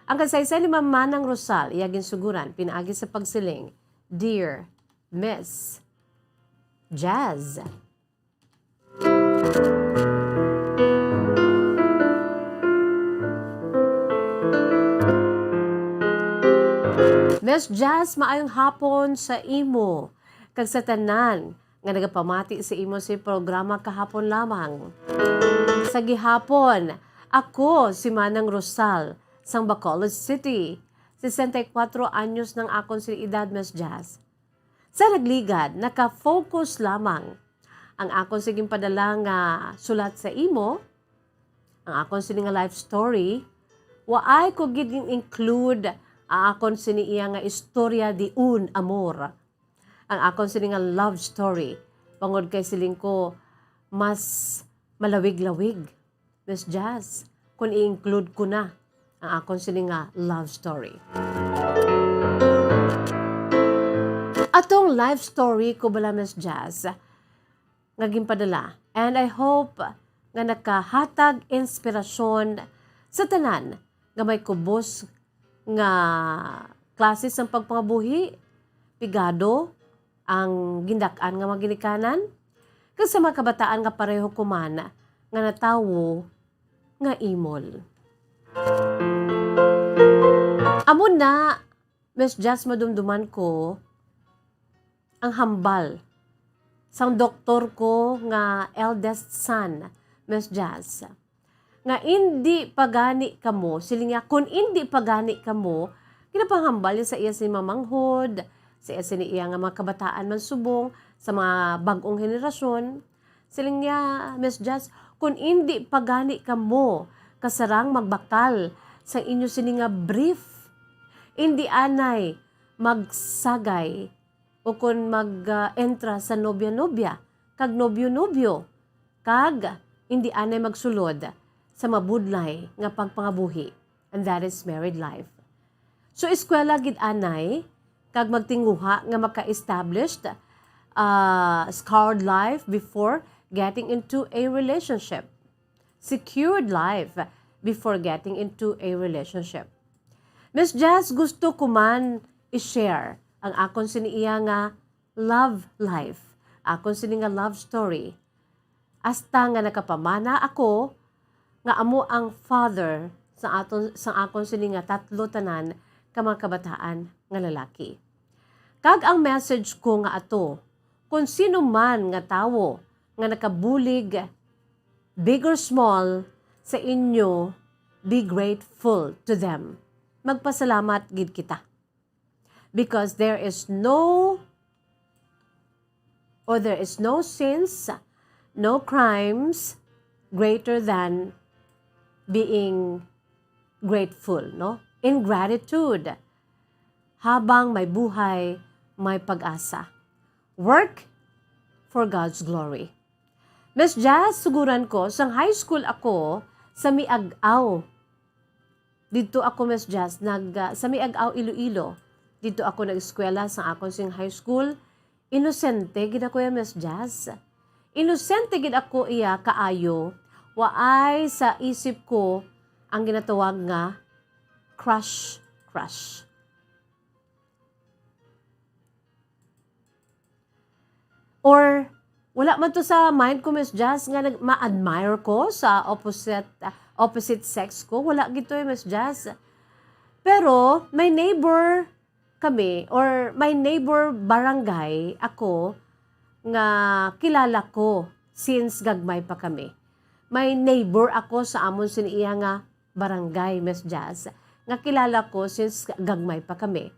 Ang kasaysay ni Ma'am Manang Rosal, iya ginsuguran pinaagi sa pagsiling, "Dear Miss Jazz." Miss Jazz, maayong hapon sa imo kag sa tanan nga nagapamati sa imo si programa kahapon lamang. Sa gihapon, ako si Manang Rosal sang Bacolod City. Sesenta y kuatro anyos nang akon sini edad, Miss Jazz. Sa nagligad, naka-focus lamang ang akon sini ginpadala nga sulat sa imo, ang akon sini nga life story, waay ko gid gin-include ang akon sini iya nga istorya de un amor, ang akon sini nga love story, bangod kay siling ko, mas malawig-lawig, Miss Jazz, kung i-include ko na ang akon sini nga love story. Atong life story ko bala, Miss Jazz, nga ginpadala. And I hope nga nakahatag inspirasyon sa tanan nga may kubos nga klase sang pagpangabuhi, pigado ang gindak-an nga mga ginikanan, kag sa mga kabataan nga pareho ko man nga natawo nga imol. Amo na, Miss Jazz, madumduman ko ang hambal sang doktor ko nga eldest son, Miss Jazz, nga indi pa gani kamo, siling niya, kun indi pa gani kamo, ginapanghambal niya sa iya sini mamanghod, sa iya sini iya nga mga kabataan man subong, sa mga bag-ong henerasyon. Siling niya, Miss Jazz, kun indi pa gani kamo kasarang magbakal sa inyo sini nga brief, indi anay magsagay o kon mag, ah, entra sa nobya-nobya kag nobyo-nobyo, kag indi anay magsulod sa mabudlay nga pagpangabuhi, and that is married life. So, eskwela gid anay, kag magtinguha nga maka-established, ah, scarred life before getting into a relationship. Secured life before getting into a relationship. Miss Jazz, gusto ko man i-share ang akon sini iya nga love life, akon sini nga love story. Hasta nga nakapamana ako nga amo ang father sa aton, sa akon sini nga tatlo tanan ka mga kabataan nga lalaki. Kag ang message ko nga ato, kung sino man nga tawo nga nakabulig, big or small, sa inyo, be grateful to them. Magpasalamat gid kita. Because there is no, or there is no sins, no crimes greater than being grateful, no? Ingratitude. Habang may buhay, may pag-asa. Work for God's glory. Miss Jazz, suguran ko, sang high school ako sa Miag-aw. Didto ako, Miss Jazz, nag, ah, sa Miag-aw, Iloilo. Didto ako nag-eskwela sa akon sing high school. Inosente gid ako iya, Miss Jazz. Inosente gid ako iya kaayo. Waay sa isip ko ang ginatawag nga crush, crush. Or, wala man to sa mind ko, Miss Jazz, nga nag-, ma-admire ko sa opposite, ah, opposite sex ko. Wala gid to, eh, Miss Jazz. Pero, may neighbor kami, or may neighbor barangay ako nga kilala ko since gagmay pa kami. May neighbor ako sa amon sini iya nga barangay, Miss Jazz, nga kilala ko since gagmay pa kami.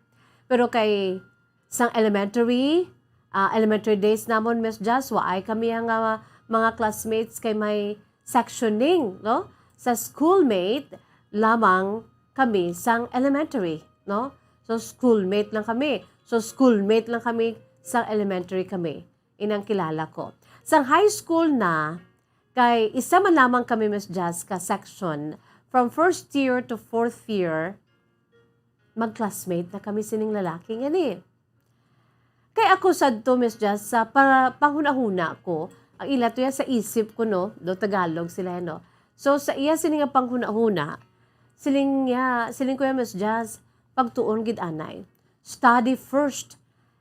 Pero kay sang elementary, ah, elementary days namon, Miss Jazz, waay kami ang, ah, mga classmates kay may sectioning, no? Sa schoolmate lamang kami sang elementary, no? So, schoolmate lang kami. So, schoolmate lang kami sang elementary kami. Inang kilala ko. Sang high school na, kay isa man lamang kami, Miss Jazz, ka section. From first year to fourth year, mag-classmate na kami sining lalaki nga ni. Kay ako sadto, Miss Jazz, sa para panghunahuna ko, ang ila to ya sa isip ko, no? Do Tagalog sila, no? So, sa iya sini nga panghunahuna, siling niya, siling ko ya, Miss Jazz, pagtuon gid anay. Study first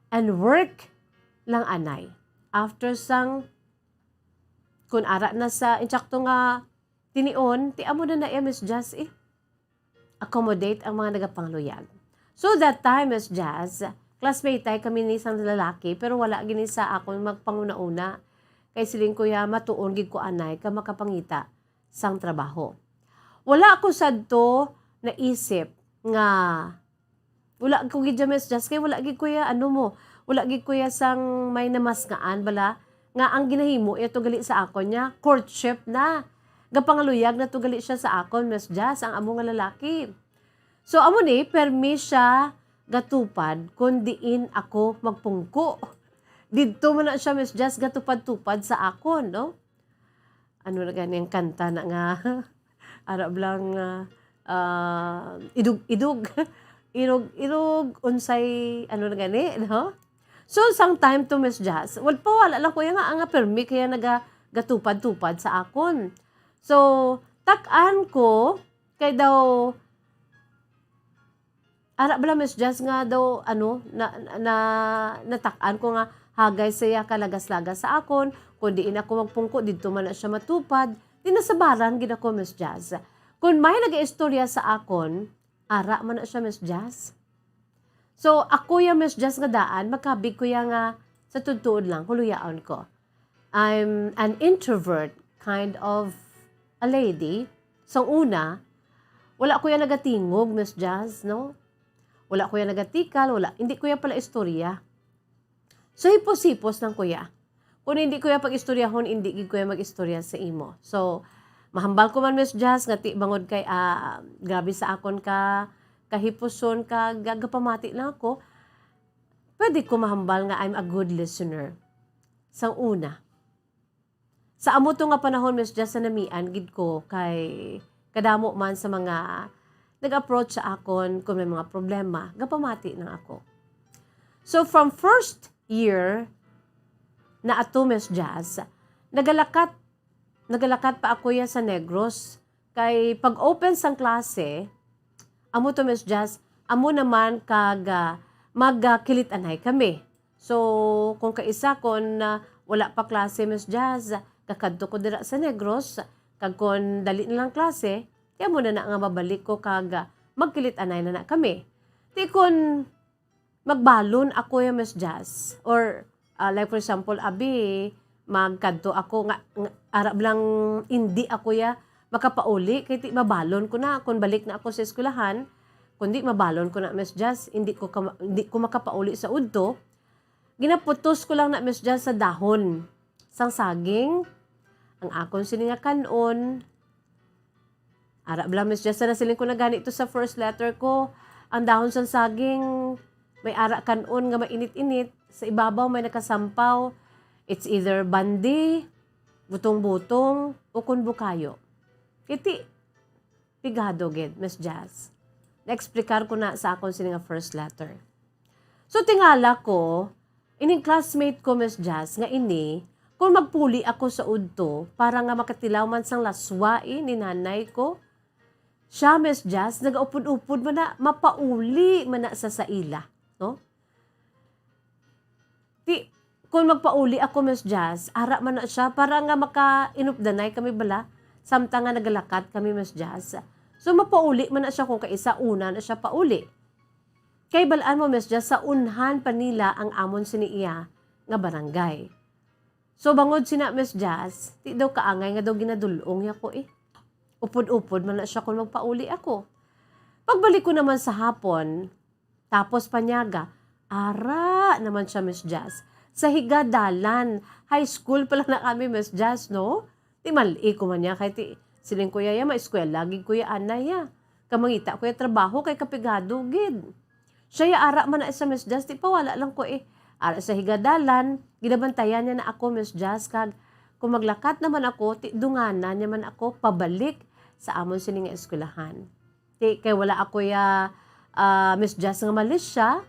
and work lang anay. After sang, kun ara na sa insakto nga tinion, ti amo na na iya, Miss Jazz, eh. Accommodate ang mga nagapangluyag. So that time, Miss Jazz, classmate ay kami ni sang lalaki, pero wala gini sa akon magpanguna-una. Kay siling ko ya, matuon gid ko anay ka makapangita sang trabaho. Wala ko sadto naisip nga, wala ko gid ya, Miss Jazz, kay wala gid ko ya, ano mo, wala gid ko ya sang may namasngaan bala, nga ang ginahimo ya to gali sa akon niya, courtship na. Gapangaluyag na to gali siya sa akon, Miss Jazz, ang amo nga lalaki. So, amo ni, permi siya gatupad kung diin ako magpungko. Didto man na siya, Miss Jazz, gatupad-tupad sa akon, no? Ano na gani ang kanta na nga? Ara bala nga, ah, idog-idog. Irog-irog, unsay, ano na gani, no? So, sang time to, Miss Jazz, wal-, pa wala lang kuya nga, nga permi kaya naga-, gatupad-tupad sa akon. So, tak-an ko, kay daw, ara bala, Miss Jazz, nga daw, ano, na, na, natak-an ko nga hagay siya kalagas-lagas sa akon, kung diin ako magpungko, didto man na siya matupad. Di nasabaran gid ako, Miss Jazz. Kung may nag-iistorya sa akon, ara man na siya, Miss Jazz. So, ako ya, Miss Jazz, nga daan, makabig ko ya nga sa tuod-tuod lang, huluyaon ko. I'm an introvert kind of a lady. Sa una, wala ko ya nagatingog, Miss Jazz, no? Wala ko ya nagatikal, wala, hindi ko ya pala istorya. So, hipos-hipos lang ko ya. Kung hindi ko ya pag-istoryahon, hindi gid ko ya mag-istorya sa imo. So, mahambal ko man, Miss Jazz, nga ti bangod kay, ah, grabe sa akon ka kahipuson, ka gagapamati lang ako, pwede ko mahambal nga I'm a good listener. Sa una. Sa amo to nga panahon, Miss Jazz, sa namian gid ko kay kadamo man sa mga nag-approach sa akon kung may mga problema, gapamati lang ako. So, from first year na ato, Miss Jazz, nagalakat, nagalakat pa ako ya sa Negros. Kay pag-open sang klase, amo to, Miss Jazz, amo naman kag, ah, magkilit-anay kami. So, kung kaisa, kung, ah, wala pa klase, Miss Jazz, kakadto ko dira sa Negros, kag kung dali na lang klase, kaya mo na na nga mabalik ko kag, ah, magkilit-anay na na kami. Ti kung magbalon ako ya, Miss Jazz, or, ah, like for example, abi, magkadto ako nga, nga arab lang, hindi ako ya makapauli, kay ti mabalon ko na kung balik na ako sa eskwelahan, kundi mabalon ko na, Miss Jazz, hindi ko ka-, hindi ko makapauli sa udto. Ginaputos ko lang na, Miss Jazz, sa dahon sang saging, ang akon sini nga kan-on. Ara bala, Miss Jazz, nasiling ko na gani to sa first letter ko. Ang dahon sang saging, may ara kan-on nga mainit-init, sa ibabaw may nakasampaw. It's either bandi, butong-butong, o kun bukayo. Iti, pigado gid, Miss Jazz. Na-explicar ko na sa akon sini nga first letter. So, tingala ko, ining classmate ko, Miss Jazz, nga ini, kung magpuli ako sa udto para nga makatilaw man sang laswa, eh, ni nanay ko, siya, Miss Jazz, nagaupod-upod man na, mapauli man na sa, sa ila, no? Ti, kung magpauli ako, Miss Jazz, ara man na siya para nga makainupdanay kami bala, samtang nga nagalakat kami, Miss Jazz. So, mapauli man na siya kung kaisa, una na siya pauli. Kay bal-an mo, Miss Jazz, sa unhan pa nila ang amon sini iya nga barangay. So, bangod sina, Miss Jazz, ti daw kaangay nga daw ginadul-ong niya ko, eh. Upod-upod man na siya kung magpauli ako. Pagbalik ko naman sa hapon, tapos panyaga, ara naman siya, Miss Jazz. Sa higadalan, high school pa lang na kami, Miss Jazz, no? Ti mal-i ko man niya, kay ti, siling ko ya, ya, maeskwela gid ko ya, anay, ya. Kamangita ko ya trabaho, kay kapigado gid. Siya ya ara man na sa, Miss Jazz, ti pawala lang ko, eh. Ara sa higadalan, ginabantayan niya na ako, Miss Jazz, kag kung maglakat naman ako, ti dunganan niya man ako pabalik sa amon sini nga eskwelahan. Ti, kay wala ako ya, ah, Miss Jazz, nga malisya.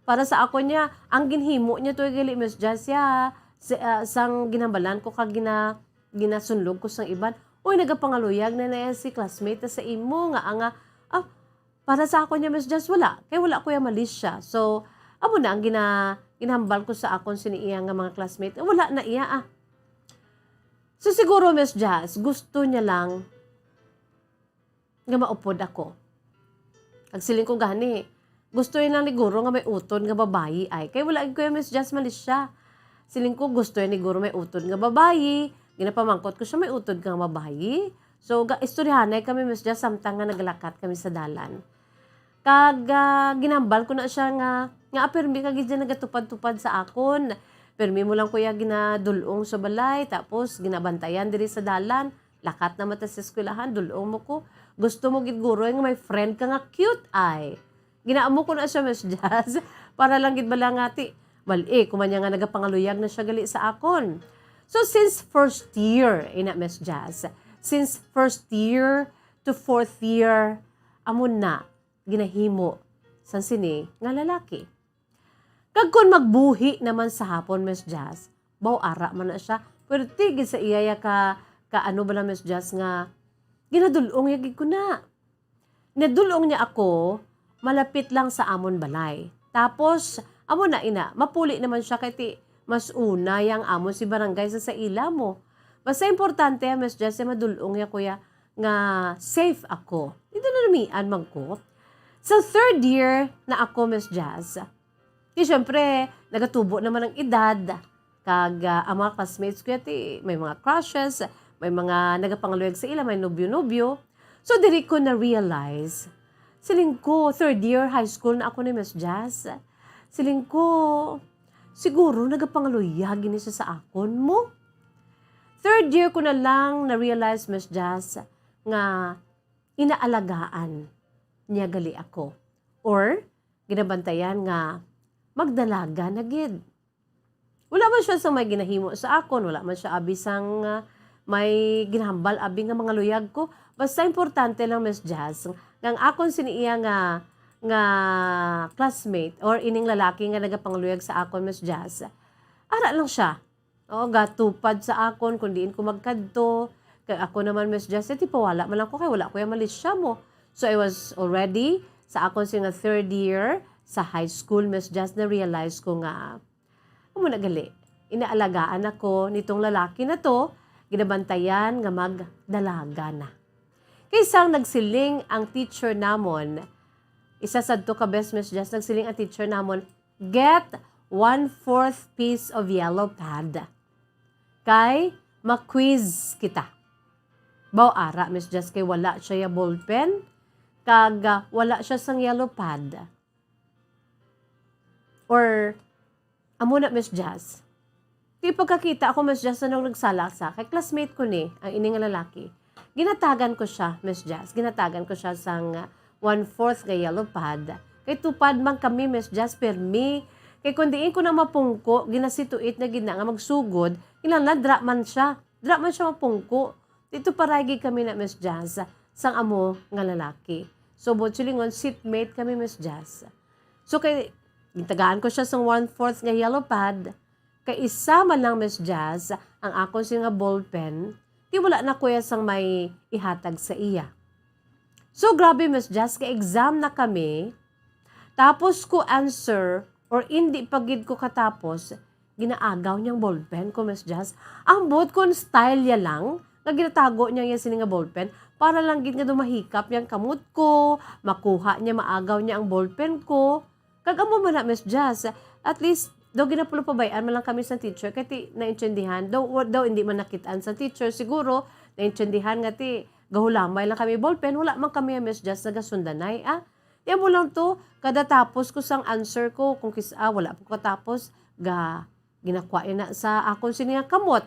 Para sa ako niya, ang ginhimo niya to gali, Miss Jazz, ya, si, ah, sang ginhambalan ko kag gina-, ginasunlog ko sang iban. Uy, nagapangaluyag na na si classmate sa imo nga, nga, ah, para sa ako niya, Miss Jazz, wala. Kay wala ko ya malisya. So, amo na ang gina-, ginhambal ko sa akon sini iya nga mga classmate. Wala na iya, ah. So, siguro, Miss Jazz, gusto niya lang nga maupod ako. Kag siling ko gani, gusto yun lang ni guro nga may utod nga babayi ay. Kay wala gid ko ya, Miss Jazz, malisya. Siling ko, gusto yun ni guro may utod nga babayi. Ginapamangkot ko siya, may utod ka nga babayi? So, ga-, istoryahanay kami, Miss Jazz, samtang nga naglakat kami sa dalan. Kag, ah, ginambal ko na siya nga, nga, "Ah, pirmi ka gid dyan nagatupad-tupad sa akon. Pirmi mo lang, kuya, ginadul-ong sa balay, tapos ginabantayan diri sa dalan." Lakat naman ta sa eskwelahan, dul-ong mo ko. Gusto mo gid, guro, nga may friend ka nga cute, ay. Ginaamo ko na siya, Miss Jazz, para lang gid bala nga ti, bal-i, kuman niya nga nagapangaluyag na siya gali sa akon. So, since first year, ina, Miss Jazz, since first year to fourth year, amo na, ginahimo sang sini nga lalaki. Kag kon magbuhi naman sa hapon, Miss Jazz, baw ara man na siya. Pero tigid sa iya ya ka, ka ano bala, Miss Jazz, nga ginadul-ong ya gid ko na. Nadul-ong niya ako, malapit lang sa amon balay. Tapos, amo na ina, mapuli naman siya kay ti mas una yang amon si barangay sa, sa ila mo. Basta importante, Miss Jazz, ya madul-ong ya kuya nga safe ako. Dito na lumian man ko. Sa third year na ako, Miss Jazz, di syempre, nagatubo naman ang edad. Kag, ah, ang mga classmates ko, ti, may mga crushes, may mga nagapangaluyag sa ila, may nobyo-nobyo. So, diri ko na-realize, siling ko, third year high school na ako ni Miss Jazz. Siling ko, siguro nagapangaluyag gini siya sa akon mo. Third year ko na lang na-realize, Miss Jazz, nga inaalagaan niya gali ako. Or, ginabantayan nga magdalaga na gid. Wala man siya sang may ginahimo sa akon, wala man siya abi sang, ah, may ginahambal abi nga mangaluyag ko. Basta importante lang, Miss Jazz, nga ang akon sini iya nga, nga classmate or ining lalaki nga nagapangaluyag sa akon, Miss Jazz, ara lang siya. Oo, gatupad sa akon kung diin ko magkadto. Kay ako naman, Miss Jazz, ti pawala man lang ko kay wala ko yang malisya mo. So, I was already sa akon sini nga third year sa high school, Miss Jazz, na-realize ko nga amo na gali, inaalagaan ako nitong lalaki na to, ginabantayan nga magdalaga na. Kay sang nagsiling ang teacher namon, isa sadto ka bes, Miss Jazz, nagsiling ang teacher namon, "Get one-fourth piece of yellow pad. Kay ma-quiz kita." Baw ara, Miss Jazz, kay wala siya ya ballpen, kag, ah, wala siya sang yellow pad. Or, amo na, Miss Jazz. Ti pagkakita ako, Miss Jazz, anong nagsala sa, kay classmate ko ni, ang ini nga lalaki. Ginatagan ko siya, Miss Jazz. Ginatagan ko siya sang, ah, one-fourth nga yellow pad. Kay tupad man kami, Miss Jazz, permi. Kay kung diin ko na mapungko, ginasituit na gid na nga magsugod, kinahanglan dra man siya. Dra man siya mapungko. Dito paragi kami na, Miss Jazz, sang amo nga lalaki. So, buot silingon, seatmate kami, Miss Jazz. So, kay, gintagaan ko siya sang one-fourth nga yellow pad, kay isa man lang, Miss Jazz, ang akon sini nga ballpen, ti wala na ko ya sang may ihatag sa iya. So, grabe, Miss Jazz, kay exam na kami, tapos ko answer, or indi pa gid ko katapos, ginaagaw niya ang ballpen ko, Miss Jazz. Ambot kon style ya lang, nga ginatago niya ya sini nga ballpen, para lang gid nga daw mahikap ya ang kamot ko, makuha niya, maagaw niya ang ballpen ko. Kag amo man na, Miss Jazz, at least, daw ginapulupabay-an man lang kami sa teacher, kay ti, naintindihan, daw, wa-, daw hindi man nakit-an sa teacher, siguro, naintindihan nga ti, gahulamay lang kami ballpen, wala man kami, Miss Jazz, nagasundanay, ah. Ti amo lang to, kada tapos ko sang answer ko, kung kis-, ah, wala pa ko katapos, ga, ginakwa niya na sa akon sini nga kamot.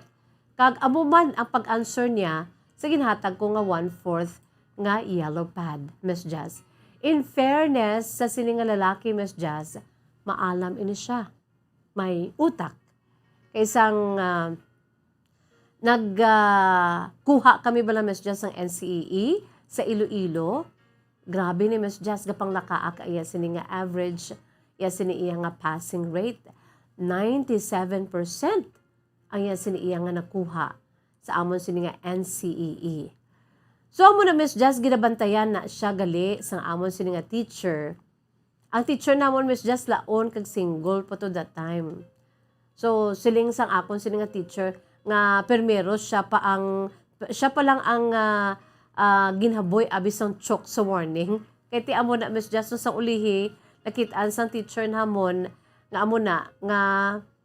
Kag amo man ang pag-answer niya sa ginhatag ko nga one-fourth nga yellow pad, Miss Jazz. In fairness sa sini nga lalaki, Miss Jazz, maalam ini siya. May utak. Kay sang, ah, nag, ah, kuha kami bala, Miss Jazz, sang N C E E sa Iloilo. Grabe ni Miss Jazz, gapanglakaak iya sini nga average, iya sini iya nga passing rate. Ninety-seven percent ang iya sini iya nga nakuha sa amon sini nga N C E E. So, amo na, Miss Jazz, ginabantayan na siya gali sang amon sini nga teacher. Ang teacher namon, Miss Jazz, laon kag single pa to that time. So, siling sang akon sini nga teacher nga primero siya pa ang, siya pa lang ang, ah, ah, ginhaboy abi sang chok sa warning. Kay ti amo na, Miss Jazz, no, sang ulihi, nakit-an sang teacher namon nga amo na, nga,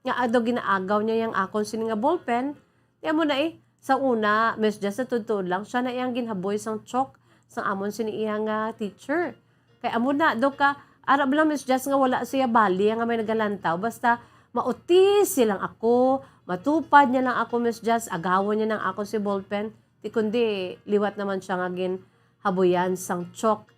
nga daw ginaagaw niya yang akon sini nga ballpen. Ti amo na eh, sa una, Miss Jazz, sa tuod-tuod lang, siya na iyang ginhaboy sang chok sang amon sini iya nga teacher. Kay amo na, daw ka, ara ba lang, Miss Jazz, nga wala siya bali nga may nagalantaw. Basta, mautis siya lang ako, matupad niya lang ako, Miss Jazz, agawon niya lang ako si ballpen. Di kundi liwat naman siya nga ginhabuyan sang chalk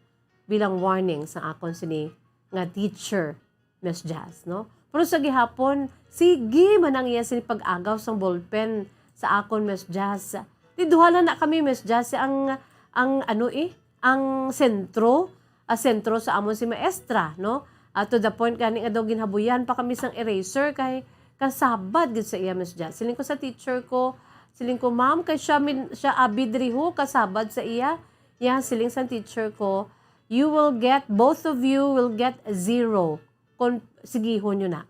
bilang warning sang akon sini nga teacher, Miss Jazz, no? Pero sa gihapon, sige man ang iya sini pag-agaw sang ballpen sa akon, Miss Jazz. Di duha lang na kami, Miss Jazz, ang, ang ano eh, ang sentro, ah, sentro sa amon si maestra, no? Ah, to the point gani nga daw ginhabuyan pa kami sang eraser kay kasabad gid sa iya, Miss Jazz. Siling ko sa teacher ko, siling ko, "Ma'am, kay siya, min, siya abi diri ho, kasabad sa iya." Ya, siling sang teacher ko, "You will get, both of you will get zero kung sigihon nyo na."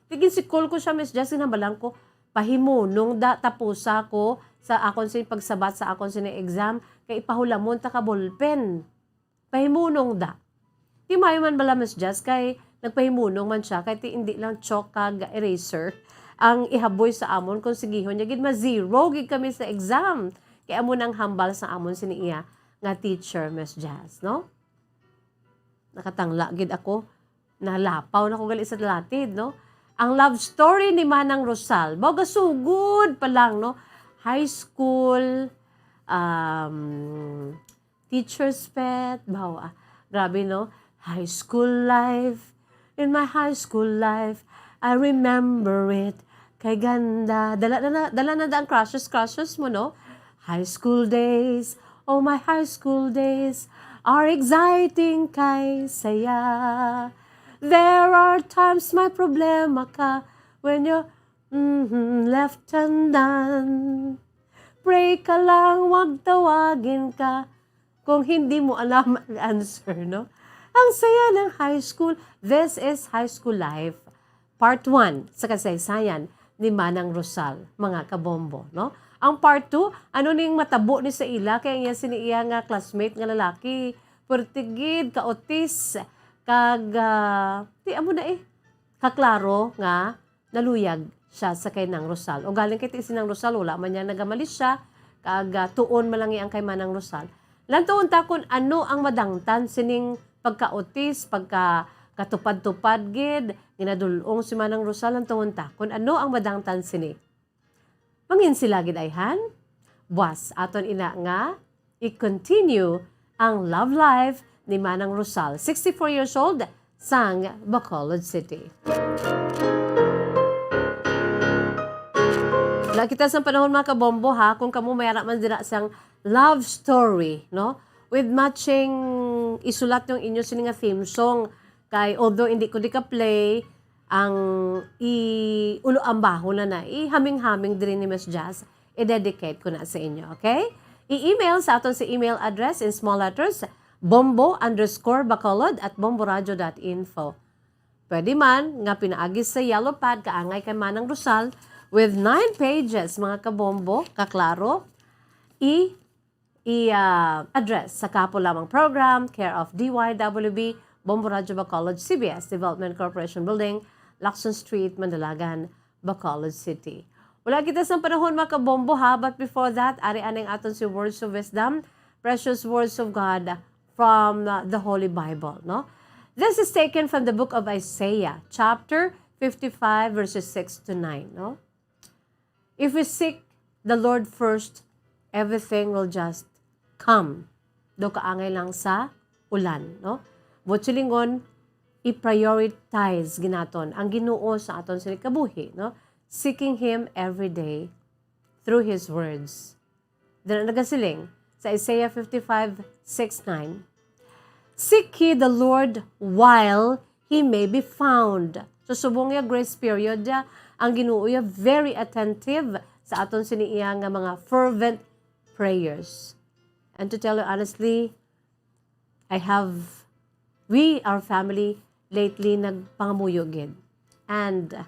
Di ginsikol ko siya, Miss Jazz, ginhambalan ko, "Pahimunong da, tapusa ko sa akon sini pagsabat sa akon sini exam, kay ipahulamon ta ka ballpen. Pahimunong da." Ti maayo man bala, Miss Jazz, kay nagpahimunong man siya, kay ti indi lang chalk kag eraser ang ihaboy sa amon, kung sigihon niya gid, ma-zero gid kami sa exam. Kay amo nang hambal sa amon sini iya nga teacher, Miss Jazz, no? Nakatangla gid ako. Nalapaw na ko gali sa latid, no? Ang love story ni Manang Rosal, mao gasugod pa lang, no? High school, um, teacher's pet, bawa. Grabe, no? High school life. In my high school life, I remember it. Kay ganda. Dala na, na, dala na da ang crushes, crushes mo, no? High school days, oh my high school days, are exciting kay saya. There are times may problema ka when you're, mhm, left undone. Pray ka lang, wag tawagin ka kung hindi mo alam ang answer, no? Ang saya ng high school. This is high school life. Part one sa kasaysayan ni Manang Rosal, mga kabombo, no? Ang part two, ano ning matabo ni sa ila kay ang iya sini iya nga classmate nga lalaki, perti gid, kautis, kag, ah, ti amo na eh, kaklaro nga naluyag siya sa kay Nang Rosal. O galing kay ti si Nang Rosal, wala man niya nagamalisya, kag, ah, tuon man lang ang kay Manang Rosal. Lantaon ta kung ano ang madangtan sining pagkautis, pagka katupad-tupad gid, ginadul-ong si Manang Rosal, lantaon ta kung ano ang madangtan sini. Mangin sila gid ayhan? Buas aton ina nga i-continue ang love life ni Manang Rosal, sixty-four years old, sang Bacolod City. Wala kita sang panahon, mga kabombo, ha, kung kamo may ara man dira sang love story, no? With matching, isulat yung inyo sini nga theme song. Kay although hindi ko di ka-play, ang i-ulo ambaho na na, ihaming-haming diri ni Miss Jazz, i-dedicate ko na sa inyo, okay? I-email sa aton sa email address in small letters, bombo underscore bacolod at bomboradio dot info. Pwede man nga pinaagi sa yellow pad kaangay kay Manang Rosal with nine pages, mga kabombo, kaklaro. I, i, ah, address sa Kapo Lamang Program, care of D Y W B, Bombo Radyo Bacolod, C B S Development Corporation Building, Lacson Street, Mandalagan, Bacolod City. Wala kita sang panahon, mga kabombo, ha, but before that, ari aning aton si Words of Wisdom, precious words of God from, uh, the Holy Bible, no? This is taken from the book of Isaiah, chapter fifty-five, verses six to nine, no? If we seek the Lord first, everything will just come. Daw kaangay lang sa ulan, no? Buot silingon, i-prioritize ginaton ang Ginoo sa aton sini kabuhi, no? Seeking Him every day through His words. Dira nagasiling sa Isaiah fifty-five six nine, "Seek ye the Lord while He may be found." So, subong nga grace period ya, ang Ginoo ya very attentive sa aton sini iya nga mga fervent prayers. And to tell you honestly, I have, we, our family, lately, nagpangamuyo gid. And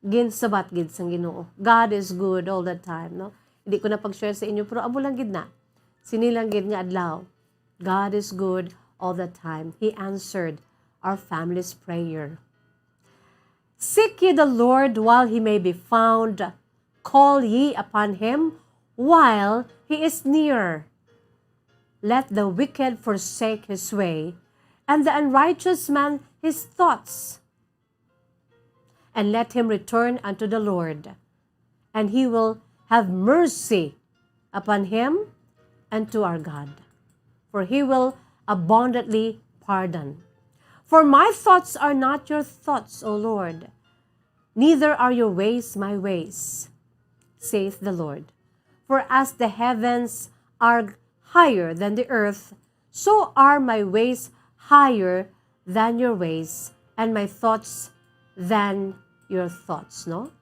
ginsabat gid sang Ginoo. God is good all the time, no? Hindi ko na pag-share sa inyo, pero amo lang gid na. Sini lang gid nga adlaw. God is good all the time. He answered our family's prayer. "Seek ye the Lord while he may be found. Call ye upon him while he is near. Let the wicked forsake his way, and the unrighteous man his thoughts. And let him return unto the Lord, and he will have mercy upon him, and to our God, for he will abundantly pardon. For my thoughts are not your thoughts, O Lord, neither are your ways my ways, saith the Lord. For as the heavens are higher than the earth, so are my ways higher than your ways, and my thoughts than your thoughts, no?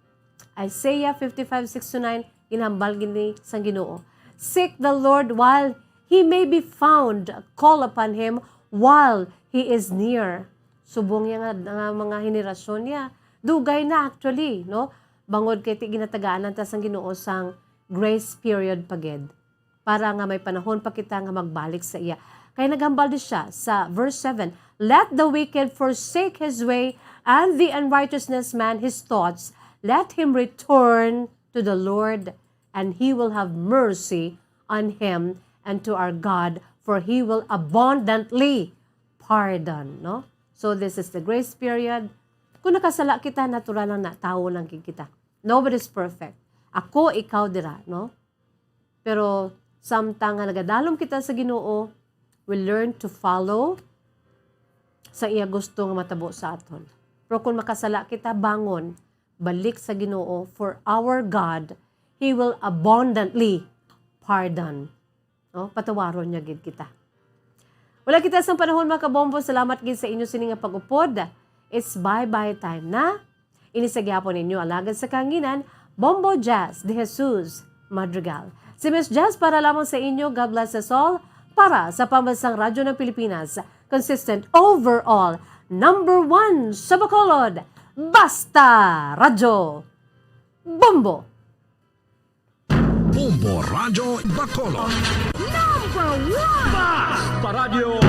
Isaiah fifty-five, six to nine, ginhambal gini sang Ginoo. Seek the Lord while he may be found, call upon him while he is near. Subong niya nga, nga mga henerasyon niya, dugay na actually, no? Bangod kay ti ginatagaan ta sang Ginoo sang grace period pa gid, para nga may panahon pa kita nga magbalik sa iya. Kay naghambal di siya sa verse seven, "Let the wicked forsake his way, and the unrighteousness man his thoughts. Let him return to the Lord, and he will have mercy on him, and to our God, for he will abundantly pardon," no? So, this is the grace period. Kung nakasala kita, natural lang na, tawo lang gid kita. Nobody's perfect. Ako, ikaw dira, no? Pero samtang nga nagadalom kita sa Ginoo, we learn to follow sa iya gusto nga matabo sa aton. Pero kung makasala kita, bangon, balik sa Ginoo, for our God, He will abundantly pardon. No? Patawaron niya gid kita. Wala kita sang panahon, mga kabombo. Salamat gid sa inyo sini nga pag-upod. It's bye-bye time na. Ini sa gihapon ninyo alagad sa kahanginan, Bombo Jazz de Jesus Madrigal. Si Miss Jazz para lamang sa inyo. God bless us all. Para sa Pambansang Radyo ng Pilipinas, consistent overall, number one sa Bacolod. Basta Radyo Bombo! Bombo Radyo Bacolod. Number one! Basta Radyo